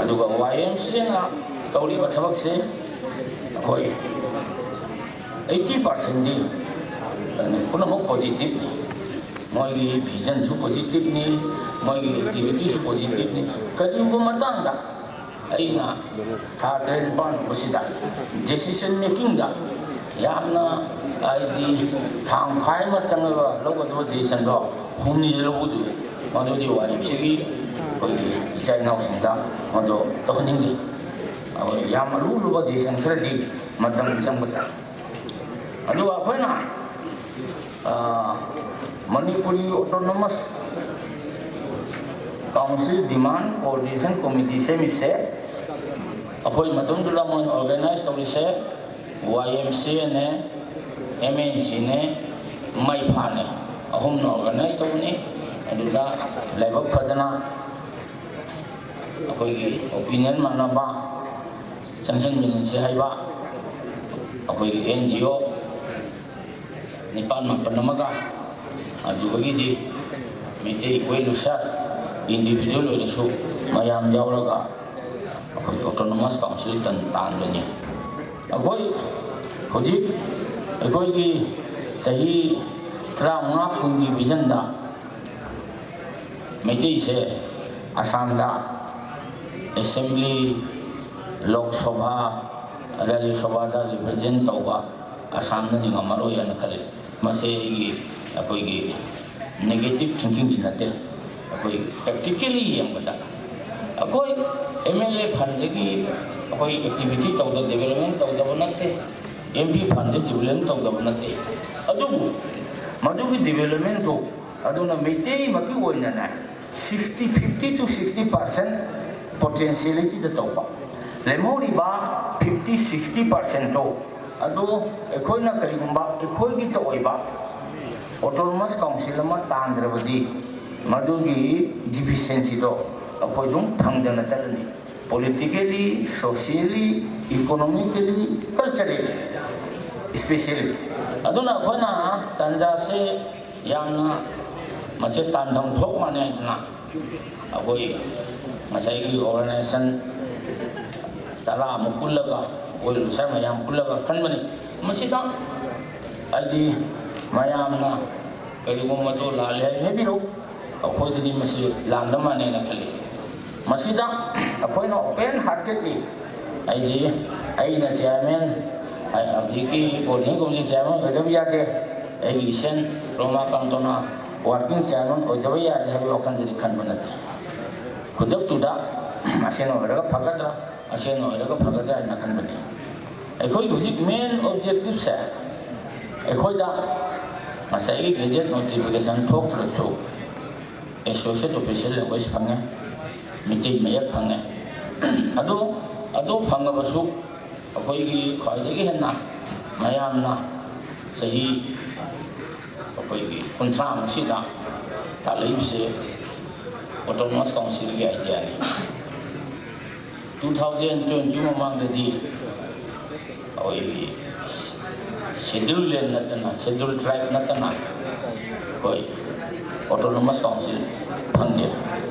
ꯑꯗꯨꯒ ꯋꯥꯏ ꯑꯦꯝ ꯁꯤ ꯑꯦꯅ ꯇꯧꯔꯤꯕ ꯊꯕꯛꯁꯦ ꯑꯩꯈꯣꯏ eighty percent ꯗꯤ ꯄꯨꯝꯅꯃꯛ positive ꯅꯤ꯫ ꯃꯣꯏꯒꯤ vision ꯁꯨ positive ꯅꯤ, ꯃꯣꯏꯒꯤ activity ꯁꯨ positive ꯅꯤ꯫ ꯀꯔꯤꯒꯨꯝꯕ ꯃꯇꯥꯡꯗ ꯑꯩꯅ ꯊꯥ ꯇꯔꯦꯠ ꯅꯤꯄꯥꯟꯒꯨꯝꯕꯁꯤꯗ decision making ꯗ ꯌꯥꯝꯅ, ꯍꯥꯏꯗꯤ, ꯊꯥ ꯃꯈꯥꯏ ꯑꯃ ꯆꯪꯉꯒ ꯂꯧꯒꯗꯕ decision ꯗꯣ ꯍꯨꯝꯅꯤꯗ ꯂꯧꯒꯗꯣꯏꯅꯤ꯫ ꯃꯗꯨꯗꯤ ꯋꯥꯏ ꯑꯦꯝ ꯁꯤ ꯒꯤ ꯑꯩꯈꯣꯏꯒꯤ ꯏꯆꯥ ꯏꯅꯥꯎꯁꯤꯡꯗ ꯃꯗꯨ ꯇꯧꯍꯟꯅꯤꯡꯗꯦ꯫ ꯑꯩꯈꯣꯏ ꯌꯥꯝ ꯑꯔꯨ ꯑꯔꯨꯕ decision ꯈꯔꯗꯤ ꯃꯇꯝ ꯆꯪꯕ ꯇꯥꯏ꯫ ꯑꯗꯨꯒ ꯑꯩꯈꯣꯏꯅ, ꯑ, Manipuri Autonomous Council Demand Coordination Committee ꯁꯦꯝꯃꯤꯁꯦ ꯑꯩꯈꯣꯏ ꯃꯇꯝꯗꯨꯗ ꯃꯣꯏꯅ ꯑꯣꯔꯒꯅꯥꯏꯖ ꯇꯧꯔꯤꯁꯦ ꯋꯥꯏ ꯑꯦꯝ ꯁꯤ ꯑꯦꯅꯦ, ꯑꯦꯝ ꯑꯦꯟ ꯁꯤꯅꯦ, ꯃꯩꯐꯥꯅꯦ, ꯑꯍꯨꯝꯅ ꯑꯣꯔꯒꯅꯥꯏꯖ ꯇꯧꯕꯅꯤ꯫ ꯑꯗꯨꯗ ꯂꯥꯏꯕꯛ ꯐꯗꯅ ꯑꯩꯈꯣꯏꯒꯤ ꯑꯣꯄꯤꯅꯤꯌꯟ ꯃꯥꯟꯅꯕ, ꯆꯪꯁꯤꯟꯃꯤꯟꯅꯁꯤ ꯍꯥꯏꯕ ꯑꯩꯈꯣꯏꯒꯤ ꯑꯦꯟ ꯖꯤ ꯑꯣ ꯅꯤꯄꯥꯜ ꯃꯥꯄꯜ ꯑꯃꯒ, ꯑꯗꯨꯗꯒꯤꯗꯤ ꯃꯩꯇꯩ ꯋꯦꯜ ꯋꯤꯁꯔ ꯏꯟꯗꯤꯕꯤꯖꯨꯋꯦꯜ ꯑꯣꯏꯔꯁꯨ ꯃꯌꯥꯝ ꯌꯥꯎꯔꯒ ꯑꯩꯈꯣꯏꯒꯤ ꯑꯣꯇꯣꯅꯣꯃꯁ ꯀꯥꯎꯟꯁꯤꯜ ꯇꯥꯟꯕꯅꯤ꯫ ꯑꯩꯈꯣꯏ ꯍꯧꯖꯤꯛ ꯑꯩꯈꯣꯏꯒꯤ ꯆꯍꯤ ꯇꯔꯥꯃꯉꯥ ꯀꯨꯟꯒꯤ ꯚꯤꯖꯟꯗ ꯃꯩꯇꯩꯁꯦ ꯑꯁꯥꯝꯗ ꯑꯦꯁꯦꯝꯕ꯭ꯂꯤ, ꯂꯣꯛ ꯁꯚꯥ, ꯔꯥꯖ꯭ꯌ ꯁꯚꯥꯗ ꯔꯤꯄ꯭ꯔꯖꯦꯟ ꯇꯧꯕ ꯑꯁꯥꯝꯅꯗꯤ ꯉꯝꯃꯔꯣꯏ ꯍꯥꯏꯅ ꯈꯜꯂꯤ꯫ ꯃꯁꯤ ꯑꯩꯒꯤ, ꯑꯩꯈꯣꯏꯒꯤ ꯅꯦꯒꯦꯇꯤꯚ ꯊꯤꯡꯀꯤꯡꯗꯤ ꯅꯠꯇꯦ꯫ ꯑꯩꯈꯣꯏ ꯄ꯭ꯔꯦꯛꯇꯤꯀꯦꯂꯤ ꯌꯦꯡꯕꯗ ꯑꯩꯈꯣꯏ ꯑꯦꯝ ꯑꯦꯜ ꯑꯦ ꯐꯟꯗꯒꯤ ꯑꯩꯈꯣꯏ ꯑꯦꯛꯇꯤꯚꯤꯇꯤ ꯇꯧꯗ, ꯗꯤꯕꯦꯂꯞꯃꯦꯟ ꯇꯧꯗꯕ ꯅꯠꯇꯦ, ꯑꯦꯝ ꯄꯤ ꯐꯟꯗ ꯗꯤꯕꯦꯂꯞꯃꯦꯟ ꯇꯧꯗꯕ ꯅꯠꯇꯦ꯫ ꯑꯗꯨꯕꯨ ꯃꯗꯨꯒꯤ ꯗꯤꯕꯦꯂꯞꯃꯦꯟꯗꯨ ꯑꯗꯨꯅ ꯃꯩꯇꯩꯃꯛꯀꯤ ꯑꯣꯏꯅꯅꯦ sixty, fifty to sixty percent ꯄꯣꯇꯦꯟꯁꯤꯌꯦꯂꯤꯇꯤꯗ ꯇꯧꯕ꯫ ꯂꯦꯝꯍꯧꯔꯤꯕ ꯐꯤꯐꯇꯤ ꯁꯤꯛꯁꯇꯤ ꯄꯥꯔꯁꯦꯟꯗꯣ ꯑꯗꯨ ꯑꯩꯈꯣꯏꯅ ꯀꯔꯤꯒꯨꯝꯕ ꯑꯩꯈꯣꯏꯒꯤ ꯑꯣꯏꯕ ꯑꯣꯇꯣꯅꯣꯃꯁ ꯀꯥꯎꯟꯁꯤꯜ ꯑꯃ ꯇꯥꯟꯗ꯭ꯔꯕꯗꯤ ꯃꯗꯨꯒꯤ ꯗꯤꯐꯤꯁꯦꯟꯁꯤꯗꯣ ꯑꯩꯈꯣꯏ ꯑꯗꯨꯝ ꯐꯪꯗꯅ ꯆꯠꯂꯅꯤ꯫ ꯄꯣꯂꯤꯇꯤꯀꯦꯂꯤ, ꯁꯣꯁꯤꯌꯦꯂꯤ, ꯏꯀꯣꯅꯣꯃꯤꯀꯦꯂꯤ, ꯀꯜꯆꯔꯦꯜꯂꯤ, ꯏꯁꯄꯤꯁꯦꯜꯂꯤ꯫ ꯑꯗꯨꯅ ꯑꯩꯈꯣꯏꯅ ꯇꯥꯟꯖꯥꯁꯦ ꯌꯥꯝꯅ ꯃꯁꯤ ꯇꯥꯟꯐꯝ ꯊꯣꯛ ꯃꯥꯟꯅꯩ ꯍꯥꯏꯗꯅ ꯑꯩꯈꯣꯏ ꯉꯁꯥꯏꯒꯤ ꯑꯣꯔꯒꯅꯥꯏꯖꯦꯁꯟ ꯇꯔꯥꯃꯨꯛ ꯄꯨꯜꯂꯒ, ꯑꯩꯈꯣꯏ ꯂꯨꯆꯥ ꯃꯌꯥꯝ ꯄꯨꯜꯂꯒ ꯈꯟꯕꯅꯤ꯫ ꯃꯁꯤꯗ ꯍꯥꯏꯗꯤ ꯃꯌꯥꯝꯅ ꯀꯔꯤꯒꯨꯝꯕꯗꯣ ꯂꯥꯜꯂꯦ ꯍꯥꯏ ꯍꯥꯏꯕꯤꯔꯛꯎ, ꯑꯩꯈꯣꯏꯗꯗꯤ ꯃꯁꯤ ꯂꯥꯟꯕ ꯃꯥꯟꯅꯩꯅ ꯈꯜꯂꯤ꯫ ꯃꯁꯤꯗ ꯑꯩꯈꯣꯏꯅ ꯑꯣꯄꯦꯟ ꯍꯥꯔꯇꯦꯠꯂꯤ, ꯍꯥꯏꯗꯤ ꯑꯩꯅ ꯆꯤꯌꯥꯔꯃꯦꯟ, ꯍꯧꯖꯤꯛꯀꯤ ꯀꯣꯑꯣꯔꯗꯤꯅꯦꯁꯟ ꯀꯃꯤꯇꯤ ꯆꯤꯌꯥꯔꯃꯦꯟ ꯑꯣꯏꯗꯕ ꯌꯥꯗꯦ, ꯑꯩꯒꯤ ꯏꯆꯟ ꯔꯣꯃꯥꯀꯥꯟꯇꯅ ꯋꯥꯔꯀꯤꯡ ꯆꯤꯌꯥꯔꯃꯦꯟ ꯑꯣꯏꯗꯕ ꯌꯥꯗꯦ ꯍꯥꯏꯕꯒꯤ ꯋꯥꯈꯜꯗꯗꯤ ꯈꯟꯕ ꯅꯠꯇꯦ꯫ ꯈꯨꯗꯛꯇꯨꯗ ꯑꯁꯦꯡꯕ ꯑꯣꯏꯔꯒ ꯐꯒꯗ꯭ꯔꯥ, ꯑꯁꯦꯡꯕ ꯑꯣꯏꯔꯒ ꯐꯒꯗ꯭ꯔꯥ ꯍꯥꯏꯅ ꯈꯟꯕꯅꯤ꯫ ꯑꯩꯈꯣꯏꯒꯤ ꯍꯧꯖꯤꯛ ꯃꯦꯟ ꯑꯣꯕꯖꯦꯛꯇꯤꯞꯁꯦ ꯑꯩꯈꯣꯏꯗ ꯉꯁꯥꯏꯒꯤ ꯒꯦꯖꯦꯠ ꯅꯣꯇꯤꯐꯤꯀꯦꯁꯟ ꯊꯣꯛꯇ꯭ꯔꯁꯨ ꯑꯦꯁꯣꯁꯤꯌꯦꯠ ꯑꯣꯐꯤꯁꯤꯌꯦꯜ ꯂꯦꯡꯒ꯭ꯋꯦꯖ ꯐꯪꯉꯦ, ꯃꯤꯇꯩ ꯃꯌꯦꯛ ꯐꯪꯉꯦ꯫ ꯑꯗꯨ ꯑꯗꯨ ꯐꯪꯉꯕꯁꯨ ꯑꯩꯈꯣꯏꯒꯤ ꯈ꯭ꯋꯥꯏꯗꯒꯤ ꯍꯦꯟꯅ ꯃꯌꯥꯝꯅ ꯆꯍꯤ ꯑꯩꯈꯣꯏꯒꯤ ꯀꯨꯟꯊ꯭ꯔꯥꯃꯨꯛꯁꯤꯗ ꯇꯥꯛꯂꯛꯏꯕꯁꯦ autonomous councilꯒꯤ ideaꯅꯤ꯫ Two thousand twenty ꯃꯃꯥꯡꯗꯗꯤ ꯑꯩꯈꯣꯏꯒꯤ schedule land ꯅꯠꯇꯅ, schedule tribe ꯅꯠꯇꯅ ꯑꯩꯈꯣꯏ autonomous council ꯐꯪꯗꯦ,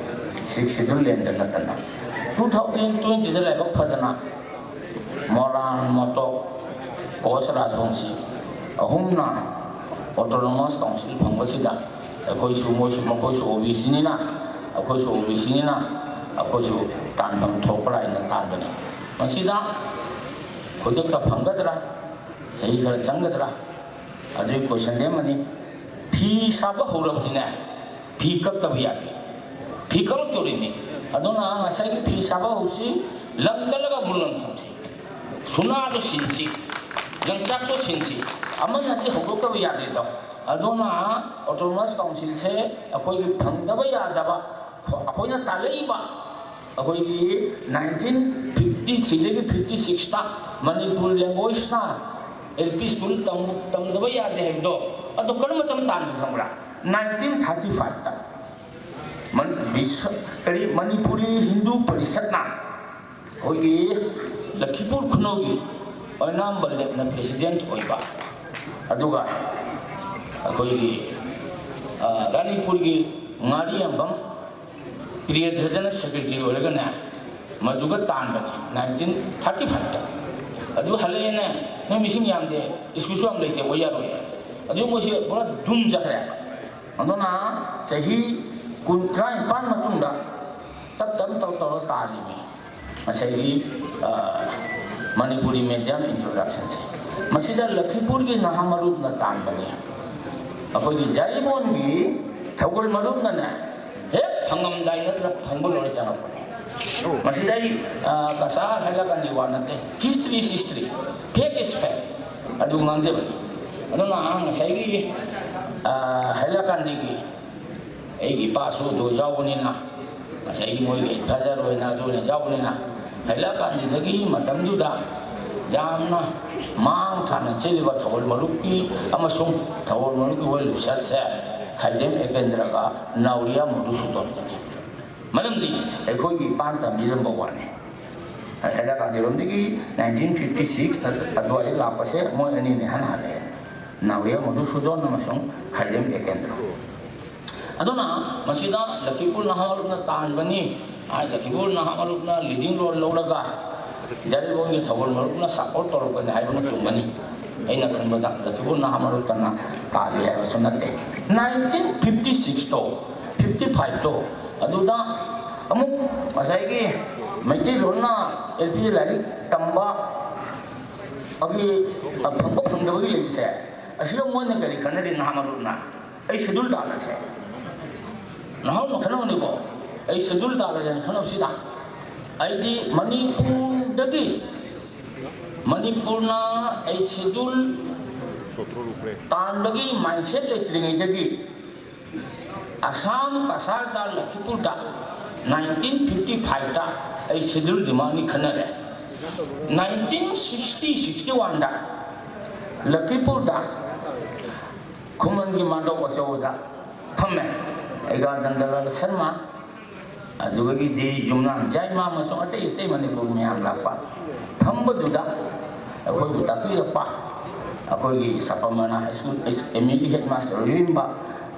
six schedule landꯗ ꯅꯠꯇꯅ꯫ Two thousand twentyꯗ ꯂꯥꯏꯕꯛ ꯐꯗꯅ ꯃꯣꯔꯥꯡ, ꯃꯣꯇꯣꯛ, ꯀꯣꯆ ꯔꯥꯖꯕꯪꯁꯤ ꯑꯍꯨꯝꯅ autonomous council ꯐꯪꯕꯁꯤꯗ ꯑꯩꯈꯣꯏꯁꯨ, ꯃꯣꯏꯁꯨ, ꯃꯈꯣꯏꯁꯨ OBCꯅꯤꯅ, ꯑꯩꯈꯣꯏꯁꯨ OBCꯅꯤꯅ ꯑꯩꯈꯣꯏꯁꯨ ꯇꯥꯟꯐꯝ ꯊꯣꯛꯄ ꯂꯥꯏꯅ ꯇꯥꯟꯕꯅꯤ꯫ ꯃꯁꯤꯗ ꯈꯨꯗꯛꯇ ꯐꯪꯒꯗ꯭ꯔꯥ, ꯆꯍꯤ ꯈꯔ ꯆꯪꯒꯗ꯭ꯔꯥ, ꯑꯗꯨꯒꯤ questionꯗꯤ ꯑꯃꯅꯤ꯫ ꯐꯤ ꯁꯥꯕ ꯍꯧꯔꯕꯗꯤꯅꯦ, ꯐꯤ ꯀꯛꯇꯕ ꯌꯥꯗꯦ꯫ ꯐꯤ ꯀꯛꯂꯛꯇꯣꯔꯤꯅꯤ꯫ ꯑꯗꯨꯅ ꯉꯁꯥꯏꯒꯤ ꯐꯤ ꯁꯥꯕ ꯍꯧꯁꯤ, ꯂꯪ ꯇꯠꯂꯒ ꯃꯨꯜꯂꯪ ꯁꯨꯝꯁꯤ, ꯁꯨꯅꯥꯗꯣ ꯁꯤꯟꯁꯤ, ꯂꯪꯆꯥꯛꯇꯣ ꯁꯤꯟꯁꯤ, ꯑꯃꯅꯗꯤ ꯍꯧꯗꯣꯛꯇꯕ ꯌꯥꯗꯦꯗꯣ꯫ ꯑꯗꯨꯅ autonomous councilꯁꯦ ꯑꯩꯈꯣꯏꯒꯤ ꯐꯪꯗꯕ ꯌꯥꯗꯕ, ꯑꯩꯈꯣꯏꯅ ꯇꯥꯜꯂꯛꯏꯕ ꯑꯩꯈꯣꯏꯒꯤ nineteen fifty threeꯗꯒꯤ fifty sixꯇ Manipur languageꯅ L P school ꯇꯝ-, ꯇꯝꯗꯕ ꯌꯥꯗꯦ ꯍꯥꯏꯕꯗꯣ, ꯑꯗꯣ ꯀꯔꯝꯕ ꯃꯇꯝ ꯇꯥꯟꯒꯦ ꯈꯪꯕ꯭ꯔꯥ? Nineteen thirty fiveꯇ ꯃꯟ-, ꯕꯤꯁ-, ꯀꯔꯤ, ꯃꯅꯤꯄꯨꯔꯤ ꯍꯤꯟꯗꯨ ꯄꯔꯤꯁꯠꯅ ꯑꯩꯈꯣꯏꯒꯤ ꯂꯈꯤꯄꯨꯔ ꯈꯨꯅꯧꯒꯤ ꯑꯣꯏꯅꯥꯝ ꯕꯜꯗꯦꯕꯅ president ꯑꯣꯏꯕ, ꯑꯗꯨꯒ ꯑꯩꯈꯣꯏꯒꯤ, ꯑ, ꯔꯥꯅꯤꯄꯨꯔꯒꯤ ꯉꯥꯔꯤꯌꯥꯝꯕꯝ ꯄ꯭ꯔꯤꯌꯗ꯭ꯔꯖꯅ secretary ꯑꯣꯏꯔꯒꯅꯦ, ꯃꯗꯨꯒ ꯇꯥꯟꯕꯅꯤ nineteen thirty fiveꯇ꯫ ꯑꯗꯨ ꯍꯜꯂꯛꯑꯦꯅꯦ, "ꯅꯣꯏ ꯃꯤꯁꯤꯡ ꯌꯥꯝꯗꯦ, schoolꯁꯨ ꯌꯥꯝ ꯂꯩꯇꯦ, ꯑꯣꯏ ꯌꯥꯔꯣꯏ"꯫ ꯑꯗꯨ ꯃꯣꯏꯁꯦ ꯄꯨꯔꯥ ꯗꯨꯝ ꯆꯠꯈ꯭ꯔꯦ꯫ ꯑꯗꯨꯅ ꯆꯍꯤ ꯀꯨꯟ, ꯇꯔꯥꯅꯤꯄꯥꯟ ꯃꯇꯨꯡꯗ ꯇꯞ ꯇꯞꯅ ꯇꯧ ꯇꯧꯔ ꯇꯥꯜꯂꯤꯅꯤ꯫ ꯉꯁꯥꯏꯒꯤ, ꯑ, ꯃꯅꯤꯄꯨꯔꯤ medium introductionꯁꯦ꯫ ꯃꯁꯤꯗ ꯂꯈꯤꯄꯨꯔꯒꯤ ꯅꯍꯥ ꯃꯔꯨꯞꯅ ꯇꯥꯟꯕꯅꯤ꯫ ꯑꯩꯈꯣꯏꯒꯤ ꯖꯥꯔꯤꯕꯣꯟꯒꯤ ꯊꯧꯒꯜ ꯃꯔꯨꯞꯅꯅꯦ, ꯍꯦꯛ ꯐꯪꯉꯝꯗꯥꯏ ꯅꯠꯇ꯭ꯔ ꯐꯪꯕ ꯂꯣꯏꯔ ꯆꯪꯉꯛꯄꯅꯤ꯫ ꯃꯁꯤꯗ ꯑꯩ, ꯑ, ꯀꯁꯥꯔ ꯍꯥꯏꯂꯀꯥꯟꯗꯤ ꯋꯥ ꯅꯠꯇꯦ, history is history, fact is fact, ꯑꯗꯨ ꯉꯥꯡꯖꯕꯅꯤ꯫ ꯑꯗꯨꯅ ꯉꯁꯥꯏꯒꯤ, ꯑ, ꯍꯥꯏꯂꯀꯥꯟꯗꯤꯒꯤ ꯑꯩꯒꯤ ꯏꯄꯥꯁꯨ ꯑꯗꯨ ꯌꯥꯎꯕꯅꯤꯅ, ꯉꯁꯥꯏꯒꯤ ꯃꯣꯏꯒꯤ advisor ꯑꯣꯏꯅ ꯑꯗꯨ ꯑꯣꯏꯅ ꯌꯥꯎꯕꯅꯤꯅ, ꯍꯩꯂꯥꯀꯥꯟꯗꯤꯗꯒꯤ ꯃꯇꯝꯗꯨꯗ ꯌꯥꯝꯅ ꯃꯥꯡ ꯊꯥꯅ ꯆꯦꯜꯂꯤꯕ ꯊꯧꯒꯜ ꯃꯔꯨꯞꯀꯤ ꯑꯃꯁꯨꯡ ꯊꯧꯒꯜ ꯃꯔꯨꯞꯀꯤ ꯋꯦꯜ ꯋꯤꯁꯔꯁꯦ ꯈꯥꯏꯗꯦꯝ ꯑꯦꯀꯦꯟꯗ꯭ꯔꯒ ꯅꯥꯎꯔꯤꯌꯥ ꯃꯙꯨꯁꯨꯗꯟꯒꯅꯤ꯫ ꯃꯔꯝꯗꯤ ꯑꯩꯈꯣꯏꯒꯤ ꯏꯄꯥꯟ ꯇꯝꯕꯤꯔꯝꯕ ꯋꯥꯅꯤ꯫ ꯍꯩꯂꯥꯀꯥꯟꯗꯤꯔꯣꯝꯗꯒꯤ ꯅꯥꯏꯟꯇꯤꯟ ꯐꯤꯐꯇꯤ ꯁꯤꯛꯁ ꯑꯗꯨꯋꯥꯏꯗ ꯂꯥꯛꯄꯁꯦ ꯃꯣꯏ ꯑꯅꯤꯅꯤ ꯍꯟꯅ ꯍꯜꯂꯛꯑꯦ, ꯅꯥꯎꯔꯤꯌꯥ ꯃꯙꯨꯁꯨꯗꯟ ꯑꯃꯁꯨꯡ ꯈꯥꯏꯗꯦꯝ ꯑꯦꯀꯦꯟꯗ꯭ꯔ꯫ ꯑꯗꯨꯅ ꯃꯁꯤꯗ ꯂꯈꯤꯄꯨꯔ ꯅꯍꯥ ꯃꯔꯨꯞꯅ ꯇꯥꯟꯕꯅꯤ ꯍꯥꯏ, ꯂꯈꯤꯄꯨꯔ ꯅꯍꯥ ꯃꯔꯨꯞꯅ ꯂꯤꯗꯤꯡ ꯔꯣꯜ ꯂꯧꯔꯒ ꯖꯔꯤꯕꯣꯟꯒꯤ ꯊꯧꯒꯜ ꯃꯔꯨꯞꯅ ꯁꯄꯣꯔꯠ ꯇꯧꯔꯛꯄꯅꯤ ꯍꯥꯏꯕꯅꯆꯤꯡꯕꯅꯤ꯫ ꯑꯩꯅ ꯈꯟꯕꯗ ꯂꯈꯤꯄꯨꯔ ꯅꯍꯥ ꯃꯔꯨꯞꯇꯅ ꯇꯥꯜꯂꯤ ꯍꯥꯏꯕꯁꯨ ꯅꯠꯇꯦ꯫ ꯅꯥꯏꯟꯇꯤꯟ ꯐꯤꯐꯇꯤ ꯁꯤꯛꯁꯇꯣ, ꯐꯤꯐꯇꯤ ꯐꯥꯏꯚꯇꯣ, ꯑꯗꯨꯗ ꯑꯃꯨꯛ ꯉꯁꯥꯏꯒꯤ ꯃꯩꯇꯩꯂꯣꯟꯅ ꯑꯦꯜ ꯄꯤ ꯂꯥꯏꯔꯤꯛ ꯇꯝꯕ ꯑꯗꯨꯒꯤ ꯐꯪꯕ ꯐꯪꯗꯕꯒꯤ ꯂꯩꯕꯁꯦ, ꯑꯁꯤꯒ ꯃꯣꯏꯅ ꯀꯔꯤ ꯈꯟꯅꯔꯤ? ꯅꯍꯥ ꯃꯔꯨꯞꯅ ꯑꯩ ꯁꯦꯗꯨꯜ ꯇꯥꯜꯂꯁꯦ, ꯅꯍꯥꯔꯣꯜ ꯃꯈꯜ ꯑꯃꯅꯤꯀꯣ, ꯑꯩ ꯁꯦꯗꯨꯜ ꯇꯥꯜꯂꯁꯦ ꯍꯥꯏꯅ ꯈꯟꯅꯕꯁꯤꯗ, ꯑꯩꯗꯤ ꯃꯅꯤꯄꯨꯔꯗꯒꯤ, ꯃꯅꯤꯄꯨꯔꯅ ꯑꯩ ꯁꯦꯗꯨꯜ ꯇꯥꯟꯕꯒꯤ ꯃꯥꯏꯟꯁꯦꯠ ꯂꯩꯇ꯭ꯔꯤꯉꯩꯗꯒꯤ ꯑꯁꯥꯝ ꯀꯁꯥꯔꯗ ꯂꯈꯤꯄꯨꯔꯗ ꯅꯥꯏꯟꯇꯤꯟ ꯐꯤꯐꯇꯤ ꯐꯥꯏꯚꯇ ꯑꯩ ꯁꯦꯗꯨꯜ ꯗꯤꯃꯥꯟꯒꯤ ꯈꯟꯅꯔꯦ꯫ ꯅꯥꯏꯟꯇꯤꯟ ꯁꯤꯛꯁꯇꯤ ꯁꯤꯛꯁꯇꯤ ꯋꯥꯟꯗ ꯂꯈꯤꯄꯨꯔꯗ ꯈꯨꯃꯟꯒꯤ ꯃꯥꯙꯧ ꯑꯆꯧꯕꯗ ꯐꯝꯃꯦ꯫ ꯑꯩꯒ ꯅꯟꯗꯂꯥꯜ ꯁꯔꯃ, ꯑꯗꯨꯗꯒꯤꯗꯤ ꯌꯨꯝꯅꯥꯝ ꯖꯥꯏꯃꯥ ꯑꯃꯁꯨꯡ ꯑꯇꯩ ꯑꯇꯩ ꯃꯅꯤꯄꯨꯔ ꯃꯌꯥꯝ ꯂꯥꯛꯄ꯫ ꯐꯝꯕꯗꯨꯗ ꯑꯩꯈꯣꯏꯕꯨ ꯇꯥꯛꯄꯤꯔꯛꯄ ꯑꯩꯈꯣꯏꯒꯤ ꯁꯄꯔꯃꯅꯥ ꯍꯥꯏ ꯁ꯭ꯀꯨꯜ ꯑꯦꯝ ꯏꯒꯤ ꯍꯦꯗꯃꯥꯁꯇꯔ ꯑꯣꯏꯔꯤꯕ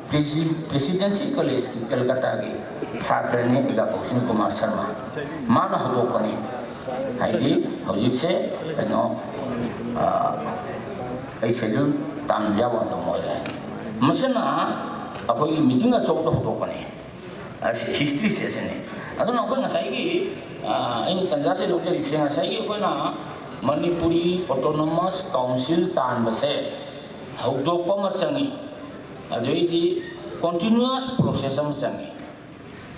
ꯄ꯭ꯔꯦꯁꯤ-, ꯄ꯭ꯔꯦꯁꯤꯗꯦꯟꯁꯤ ꯀꯣꯂꯦꯖꯀꯤ ꯀꯜꯀꯇꯥꯒꯤ ꯁꯥꯇ꯭ꯔꯅꯤ ꯑꯩꯒ ꯀꯧꯁꯤꯟ ꯀꯨꯃꯥꯔ ꯁꯔꯃ꯫ ꯃꯥꯅ ꯍꯧꯗꯣꯛꯄꯅꯤ꯫ ꯍꯥꯏꯗꯤ ꯍꯧꯖꯤꯛꯁꯦ ꯀꯩꯅꯣ, ꯑ, ꯑꯩ ꯁꯦꯗꯨꯜ ꯇꯥꯟꯕ ꯌꯥꯕ ꯃꯇꯝ ꯑꯣꯏꯔꯦ꯫ ꯃꯁꯤꯅ ꯑꯩꯈꯣꯏꯒꯤ ꯃꯤꯇꯤꯡ ꯑꯆꯧꯕꯗ ꯍꯧꯗꯣꯛꯄꯅꯤ꯫ ꯑꯁꯤ ꯍꯤꯁꯇ꯭ꯔꯤꯁꯦ ꯑꯁꯤꯅꯤ꯫ ꯑꯗꯨꯅ ꯑꯩꯈꯣꯏ ꯉꯁꯥꯏꯒꯤ, ꯑ, ꯑꯩꯅ ꯇꯟꯖꯥꯁꯦ ꯂꯧꯖꯔꯤꯕꯁꯦ, ꯉꯁꯥꯏꯒꯤ ꯑꯩꯈꯣꯏꯅ ꯃꯅꯤꯄꯨꯔꯤ ꯑꯣꯇꯣꯅꯣꯃꯁ ꯀꯥꯎꯟꯁꯤꯜ ꯇꯥꯟꯕꯁꯦ ꯍꯧꯗꯣꯛꯄ ꯑꯃ ꯆꯪꯉꯤ, ꯑꯗꯩꯗꯤ ꯀꯣꯟꯇꯤꯅ꯭ꯌꯨꯋꯁ ꯄ꯭ꯔꯣꯁꯦꯁ ꯑꯃ ꯆꯪꯉꯤ꯫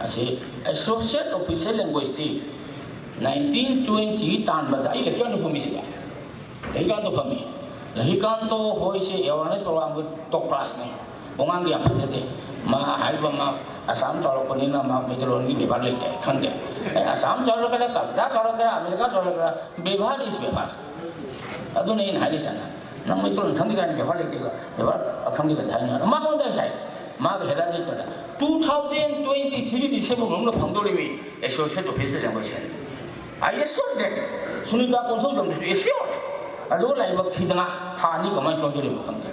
ꯑꯁꯤ ꯑꯦꯁꯣꯁꯤꯌꯦꯠ ꯑꯣꯐꯤꯁꯦꯜ ꯂꯦꯡꯒ꯭ꯋꯦꯖꯇꯤ ꯅꯥꯏꯟꯇꯤꯟ ꯇ꯭ꯋꯦꯟꯇꯤ ꯇꯥꯟꯕꯗ ꯑꯩ ꯂꯩꯀꯥꯟꯗ ꯐꯝꯃꯤꯁꯤꯕ, ꯂꯩꯀꯥꯟꯗ ꯐꯝꯃꯤ꯫ ꯂꯩꯀꯥꯟꯗꯣ ꯍꯣꯏꯁꯦ ꯑꯦꯋꯥꯔꯅꯦꯁ ꯄ꯭ꯔꯣꯒ꯭ꯔꯥꯝꯒꯤ ꯇꯣꯞ ꯀ꯭ꯂꯥꯁꯅꯤ, ꯋꯥꯉꯥꯡꯗꯤ ꯌꯥꯝ ꯐꯖꯗꯦ꯫ ꯃꯥ ꯍꯥꯏꯔꯤꯕ ꯃꯥ ꯑꯁꯥꯝ ꯆꯥꯎꯔꯛꯄꯅꯤꯅ ꯃꯥ ꯃꯩꯇꯩꯂꯣꯟꯒꯤ ꯕꯦꯕꯥꯔ ꯂꯩꯇꯦ, ꯈꯪꯗꯦ꯫ ꯑꯩ ꯑꯁꯥꯝ ꯆꯥꯎꯔꯛꯀꯦꯔꯥ, ꯀꯜꯀꯇꯥ ꯆꯥꯎꯔꯛꯀꯦꯔꯥ, ꯑꯃꯦꯔꯤꯀꯥ ꯆꯥꯎꯔꯛꯀꯦꯔꯥ, ꯕꯦꯕꯥꯔ is ꯕꯦꯕꯥꯔ꯫ ꯑꯗꯨꯅ ꯑꯩꯅ ꯍꯥꯏꯔꯤꯁꯦ, ꯅꯪ ꯃꯩꯇꯩꯂꯣꯟ ꯈꯪꯗꯦ ꯀꯥꯏꯅ ꯕꯦꯕꯥꯔ ꯂꯩꯇꯦꯒ, ꯕꯦꯕꯥꯔ ꯑꯈꯪꯗꯦꯒꯗꯤ ꯍꯥꯏꯅ ꯃꯉꯣꯟꯗ ꯑꯩ ꯍꯥꯏ, ꯃꯥꯒ ꯍꯦꯔꯥ ꯆꯠꯄꯗ two thousand twenty three December ꯃꯅꯨꯡꯗ ꯐꯪꯗꯧꯔꯤꯕꯤ associate officer ꯂꯦꯡꯒ꯭ꯋꯦꯖꯁꯦ꯫ I assure that Sunita ꯀꯣꯟꯊꯧꯖꯝꯗꯨꯁꯨ assured꯫ ꯑꯗꯨꯒ ꯂꯥꯏꯕꯛ ꯊꯤꯗꯅ ꯊꯥ ꯑꯅꯤ ꯀꯃꯥꯏꯅ ꯆꯣꯟꯊꯔꯤꯕꯅꯣ ꯈꯪꯗꯦ꯫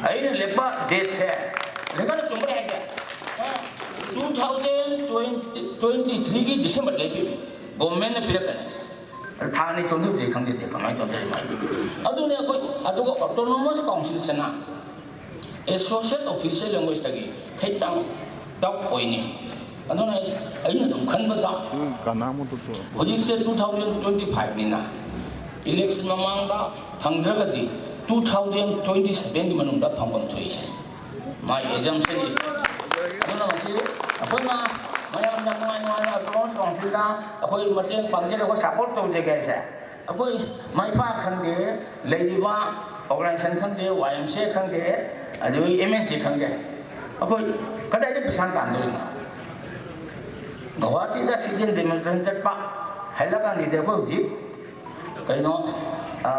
ꯑꯩꯅ ꯂꯦꯞꯄ dateꯁꯦ, ꯂꯦꯡꯒꯥꯅ ꯆꯨꯝꯕ꯭ꯔꯥ ꯍꯥꯏꯁꯦ? Two thousand twenty twenty threeꯒꯤ December ꯂꯦꯞꯄꯤꯕꯅꯤ, governmentꯅ ꯄꯤꯔꯛꯀꯅꯤ ꯍꯥꯏꯁꯦ꯫ ꯑꯗ ꯊꯥ ꯑꯅꯤ ꯆꯣꯟꯊꯕꯁꯦ ꯈꯪꯖꯗꯦ, ꯀꯃꯥꯏꯅ ꯆꯣꯟꯊꯔꯤꯅꯣ ꯍꯥꯏꯗꯤ꯫ ꯑꯗꯨꯅꯦ ꯑꯩꯈꯣꯏ, ꯑꯗꯨꯒ autonomous councilꯁꯤꯅ associate official languageꯇꯒꯤ ꯈꯤꯇꯪ tough ꯑꯣꯏꯅꯤ꯫ ꯑꯗꯨꯅ ꯑꯩ, ꯑꯩꯅ ꯑꯗꯨꯝ ꯈꯟꯕꯗ, ꯎꯝ, ꯀꯅꯥꯃꯠꯇ ꯇꯣ꯫ ꯍꯧꯖꯤꯛꯁꯦ two thousand twenty fiveꯅꯤꯅ, election ꯃꯃꯥꯡꯗ ꯐꯪꯗ꯭ꯔꯒꯗꯤ two thousand twenty sevenꯒꯤ ꯃꯅꯨꯡꯗ ꯐꯪꯐꯝ ꯊꯣꯛꯏꯁꯦ꯫ My assumption is, ꯑꯗꯨꯅ ꯃꯁꯤ ꯑꯩꯈꯣꯏꯅ ꯃꯌꯥꯝꯅ ꯅꯨꯡꯉꯥꯏ ꯅꯨꯡꯉꯥꯏꯅ autonomous councilꯗ ꯑꯩꯈꯣꯏ ꯃꯇꯦꯡ ꯄꯥꯡꯖꯔꯒ support ꯇꯧꯖꯒꯦ ꯍꯥꯏꯁꯦ꯫ ꯑꯩꯈꯣꯏ ꯃꯩꯐꯥ ꯈꯪꯗꯦ, ꯂꯩꯔꯤꯕ organization ꯈꯪꯗꯦ, Y M C A ꯈꯪꯗꯦ, ꯑꯗꯨꯗꯒꯤ M N C ꯈꯪꯗꯦ, ꯑꯩꯈꯣꯏ ꯀꯗꯥꯏꯗ ꯄꯩꯁꯥ ꯇꯥꯟꯗꯣꯔꯤꯅꯣ? ꯒꯧꯍꯥꯇꯤꯗ sit-in demonstration ꯆꯠꯄ, ꯍꯥꯏꯂꯥꯀꯥꯟꯗꯤꯗ ꯑꯩꯈꯣꯏ ꯍꯧꯖꯤꯛ ꯀꯩꯅꯣ, ꯑ,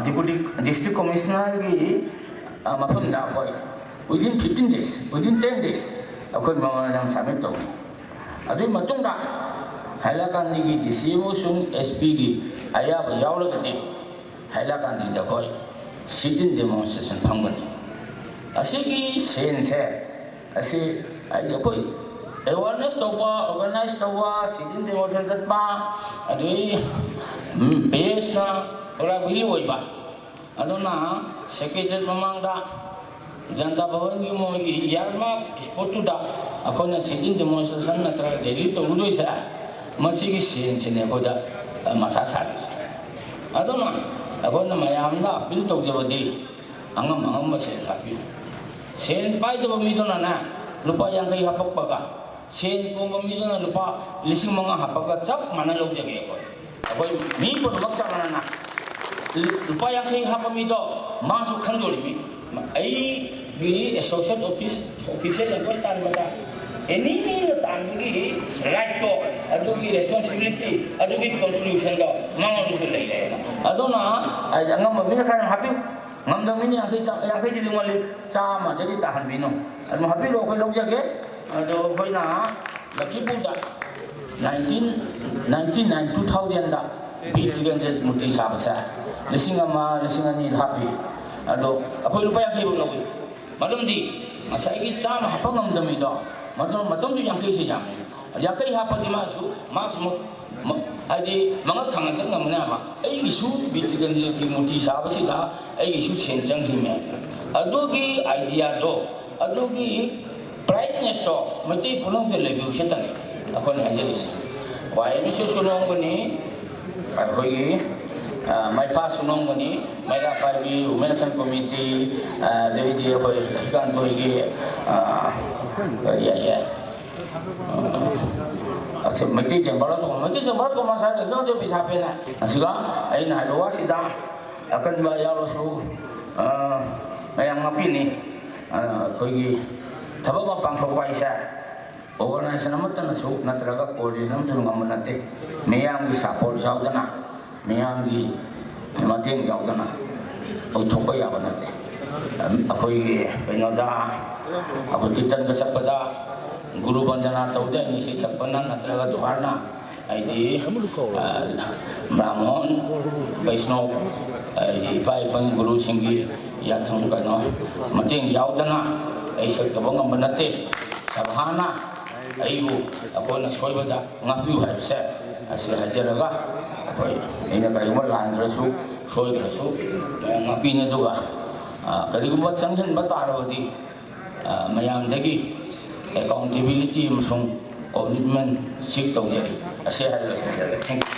Deputy District Commissionerꯒꯤ, ꯑ, ꯃꯐꯝꯗ ꯑꯩꯈꯣꯏ within fifteen days, within ten days ꯑꯩꯈꯣꯏ memorandum submit ꯇꯧꯅꯤ꯫ ꯑꯗꯨꯒꯤ ꯃꯇꯨꯡꯗ ꯍꯥꯏꯂꯥꯀꯥꯟꯗꯤꯒꯤ D C ꯑꯃꯁꯨꯡ S Pꯒꯤ ꯑꯌꯥꯕ ꯌꯥꯎꯔꯒꯗꯤ ꯍꯥꯏꯂꯥꯀꯥꯟꯗꯤꯗ ꯑꯩꯈꯣꯏ sit-in demonstration ꯐꯝꯒꯅꯤ꯫ ꯑꯁꯤꯒꯤ ꯁꯦꯟꯁꯦ, ꯑꯁꯤ ꯍꯥꯏꯗꯤ ꯑꯩꯈꯣꯏ awareness ꯇꯧꯕ, organize ꯇꯧꯕ, sit-in demonstration ꯆꯠꯄ, ꯑꯗꯨꯗꯒꯤ, ꯎꯝ, baseꯅ ꯄꯨꯔꯥ value ꯑꯣꯏꯕ꯫ ꯑꯗꯨꯅ Secretariat ꯃꯃꯥꯡꯗ ꯖꯅꯇꯥ ꯚꯕꯟꯒꯤ ꯃꯣꯏꯒꯤ earmark spotꯇꯨꯗ ꯑꯩꯈꯣꯏꯅ sit-in demonstration ꯅꯠꯇ꯭ꯔꯒ rally ꯇꯧꯔꯨꯗꯣꯏꯁꯦ, ꯃꯁꯤꯒꯤ ꯁꯦꯟꯁꯤꯅꯦ ꯑꯩꯈꯣꯏꯗ, ꯑ, ꯃꯊꯥ ꯁꯥꯔꯤꯁꯦ꯫ ꯑꯗꯨꯅ ꯑꯩꯈꯣꯏꯅ ꯃꯌꯥꯝꯗ appeal ꯇꯧꯖꯕꯗꯤ, ꯑꯉꯝ ꯑꯉꯝꯕ ꯁꯦꯟ ꯍꯥꯞꯄꯤꯌꯨ꯫ ꯁꯦꯟ ꯄꯥꯏꯗꯕ ꯃꯤꯗꯨꯅꯅꯦ, ꯂꯨꯄꯥ ꯌꯥꯡꯈꯩ ꯍꯥꯞꯄꯛꯄꯒ, ꯁꯦꯟ ꯀꯣꯝꯕ ꯃꯤꯗꯨꯅ ꯂꯨꯄꯥ ꯂꯤꯁꯤꯡ ꯃꯉꯥ ꯍꯥꯞꯄꯒ ꯆꯞ ꯃꯥꯟꯅ ꯂꯧꯖꯒꯦ ꯑꯩꯈꯣꯏ꯫ ꯑꯩꯈꯣꯏ ꯃꯤ ꯄꯨꯝꯅꯃꯛ ꯆꯞ ꯃꯥꯟꯅꯅ꯫ ꯂꯨꯄꯥ ꯌꯥꯡꯈꯩ ꯍꯥꯞꯄ ꯃꯤꯗꯣ ꯃꯥꯁꯨ ꯈꯪꯗꯣꯔꯤꯃꯤ꯫ ꯑꯩꯒꯤ associate office, official language ꯇꯥꯟꯕꯗ ꯑꯦꯅꯤ ꯃꯤꯅ ꯇꯥꯟꯕꯒꯤ ꯔꯥꯏꯠꯇꯣ, ꯑꯗꯨꯒꯤ ꯔꯦꯁꯄꯣꯟꯁꯤꯕꯤꯂꯤꯇꯤ, ꯑꯗꯨꯒꯤ ꯀꯟꯇ꯭ꯔꯤꯕ꯭ꯌꯨꯁꯟꯗꯣ ꯃꯉꯣꯟꯗꯁꯨ ꯂꯩꯔꯦꯅ꯫ ꯑꯗꯨꯅ ꯍꯥꯏꯗꯤ ꯑꯉꯝꯕ ꯃꯤꯅ ꯈꯔ ꯌꯥꯝ ꯍꯥꯞꯄꯤꯌꯨ, ꯉꯝꯗꯕ ꯃꯤꯅ ꯌꯥꯡꯈꯩ ꯆꯥ-, ꯌꯥꯡꯈꯩꯗꯨꯗꯤ ꯋꯥꯠꯂꯤ, ꯆꯥꯝꯃꯗꯗꯤ ꯇꯥꯍꯟꯕꯤꯅꯨ꯫ ꯑꯗꯨꯝ ꯍꯥꯞꯄꯤꯔꯣ, ꯑꯩꯈꯣꯏ ꯂꯧꯖꯒꯦ꯫ ꯑꯗꯣ ꯑꯩꯈꯣꯏꯅ ꯂꯛꯈꯤꯄꯨꯔꯗ nineteen ninety nine, two thousand ꯗ ꯕꯤꯔ ꯇꯤꯀꯦꯟꯗ꯭ꯔ ꯃꯨꯔꯇꯤ ꯁꯥꯕꯁꯦ ꯂꯤꯁꯤꯡ ꯑꯃ, ꯂꯤꯁꯤꯡ ꯑꯅꯤ ꯍꯥꯞꯄꯤ꯫ ꯑꯗꯣ ꯑꯩꯈꯣꯏ ꯂꯨꯄꯥ ꯌꯥꯡꯈꯩ ꯐꯥꯎ ꯂꯧꯏ꯫ ꯃꯔꯝꯗꯤ ꯉꯁꯥꯏꯒꯤ ꯆꯥꯝꯃ ꯍꯥꯞꯄ ꯉꯝꯗꯕ ꯃꯤꯗꯣ ꯃꯇꯝ, ꯃꯇꯝꯗꯨ ꯌꯥꯡꯈꯩꯁꯦ ꯌꯥꯝꯃꯦ꯫ ꯌꯥꯡꯈꯩ ꯍꯥꯞꯄꯗꯤ ꯃꯥꯁꯨ, ꯃꯥꯁꯨ ꯃ-, ꯃ-, ꯍꯥꯏꯗꯤ ꯃꯉꯛ ꯊꯥꯡꯅ ꯆꯠ ꯉꯝꯃꯅꯦꯕ꯫ ꯑꯩꯒꯤꯁꯨ ꯕꯤꯔ ꯇꯤꯀꯦꯟꯗ꯭ꯔꯒꯤ ꯃꯨꯔꯇꯤ ꯁꯥꯕꯁꯤꯗ ꯑꯩꯒꯤꯁꯨ ꯁꯦꯟ ꯆꯪꯈꯤꯕꯅꯦ꯫ ꯑꯗꯨꯒꯤ ꯑꯥꯏꯗꯤꯌꯥꯗꯣ, ꯑꯗꯨꯒꯤ ꯕ꯭ꯔꯥꯏꯠꯅꯦꯁꯇꯣ ꯃꯩꯇꯩ ꯄꯨꯝꯅꯃꯛꯇ ꯂꯩꯕꯤꯌꯨ ꯁꯤꯇꯅꯤ ꯑꯩꯈꯣꯏꯅ ꯍꯥꯏꯖꯔꯤꯁꯦ꯫ ꯋꯥꯏ ꯑꯦꯝ ꯑꯦꯁꯁꯨ ꯅꯣꯝꯒꯅꯤ, ꯑꯩꯈꯣꯏꯒꯤ, ꯑ, ꯃꯩꯄꯥꯁꯨ ꯅꯣꯝꯒꯅꯤ, ꯃꯩꯔꯥ ꯄꯥꯏꯕꯤ, ꯋꯨꯃꯦꯟ ꯑꯦꯛꯁꯟ ꯀꯣꯃꯤꯇꯤ, ꯑ, ꯑꯗꯩꯗꯤ ꯑꯩꯈꯣꯏ ꯂꯛꯈꯤꯀꯥꯟꯇ ꯍꯣꯏꯒꯤ, ꯑ, ꯀꯔꯤ ꯍꯥꯏꯒꯦ? ꯑ, ꯑꯁ, ꯃꯩꯇꯩ ꯆꯦꯝꯕꯔ ꯑꯆꯧꯕ, ꯃꯩꯇꯩ ꯆꯦꯝꯕꯔ ꯑꯆꯧꯕ ꯉꯁꯥꯏ ꯂꯛꯈꯤꯀꯥꯟꯇ ꯄꯩꯁꯥ ꯄꯦꯅ꯫ ꯑꯁꯤꯒ ꯑꯩꯅ ꯍꯥꯏꯕ ꯋꯥꯁꯤꯗ ꯑꯀꯟꯕ ꯌꯥꯎꯔꯁꯨ, ꯑ, ꯃꯌꯥꯝ ꯉꯥꯛꯄꯤꯅꯤ꯫ ꯑ, ꯑꯩꯈꯣꯏꯒꯤ ꯊꯕꯛ ꯑꯃ ꯄꯥꯡꯊꯣꯛꯄ ꯍꯥꯏꯁꯦ ꯑꯣꯔꯒꯅꯥꯏꯖꯦꯁꯟ ꯑꯃꯠꯇꯅꯁꯨ ꯅꯠꯇ꯭ꯔꯒ ꯀꯣꯑꯣꯔꯗꯤꯅꯦꯁꯟ ꯑꯃꯠꯇꯅ ꯉꯝꯕ ꯅꯠꯇꯦ꯫ ꯃꯤꯌꯥꯝꯒꯤ ꯁꯄꯣꯔꯠ ꯌꯥꯎꯗꯅ, ꯃꯤꯌꯥꯝꯒꯤ ꯃꯇꯦꯡ ꯌꯥꯎꯗꯅ ꯑꯣꯏꯊꯣꯛꯄ ꯌꯥꯕ ꯅꯠꯇꯦ꯫ ꯑꯩꯈꯣꯏꯒꯤ ꯀꯩꯅꯣꯗ, ꯑꯩꯈꯣꯏ ꯀꯤꯔꯇꯟꯒ ꯆꯠꯄꯗ ꯒꯨꯔꯨ ꯕꯟꯗꯅꯥ ꯇꯧꯗꯦ, ꯑꯩꯅ ꯏꯁꯩ ꯁꯛꯄꯅ ꯅꯠꯇ꯭ꯔꯒ ꯗꯨꯍꯥꯔꯅ, ꯍꯥꯏꯗꯤ, ꯑ, ꯕ꯭ꯔꯥꯍꯃꯣꯟ, ꯕꯩꯁꯅꯣꯞ, ꯍꯥꯏꯗꯤ ꯏꯄꯥ ꯏꯄꯨ ꯒꯨꯔꯨꯁꯤꯡꯒꯤ ꯌꯥꯊꯪ, ꯀꯩꯅꯣ, ꯃꯇꯦꯡ ꯌꯥꯎꯗꯅ ꯑꯩ ꯁꯛꯆꯕ ꯉꯝꯕ ꯅꯠꯇꯦ꯫ ꯁꯚꯥꯅ ꯑꯩꯕꯨ, ꯑꯩꯈꯣꯏꯅ ꯁꯣꯏꯕꯗ ꯉꯥꯛꯄꯤꯌꯨ ꯍꯥꯏꯕꯁꯦ ꯑꯁꯤ ꯍꯥꯏꯖꯔꯒ, ꯑꯩꯈꯣꯏ, ꯑꯩꯅ ꯀꯔꯤꯒꯨꯝꯕ ꯂꯥꯟꯈ꯭ꯔꯁꯨ, ꯁꯣꯏꯈ꯭ꯔꯁꯨ ꯃꯌꯥꯝ ꯉꯥꯛꯄꯤꯅꯤ꯫ ꯑꯗꯨꯒ, ꯑ, ꯀꯔꯤꯒꯨꯝꯕ ꯆꯪꯁꯤꯟꯕ ꯇꯥꯔꯕꯗꯤ, ꯑ, ꯃꯌꯥꯝꯗꯒꯤ ꯑꯦꯀꯥꯎꯟꯇꯦꯕꯤꯂꯤꯇꯤ ꯑꯃꯁꯨꯡ ꯀꯣꯃꯤꯠꯃꯦꯟ ꯁꯤꯛ ꯇꯧꯖꯔꯤ꯫ ꯑꯁꯤ ꯍꯥꯏꯔꯒ ꯂꯣꯏꯁꯤꯟꯖꯔꯒꯦ꯫ Thank you꯫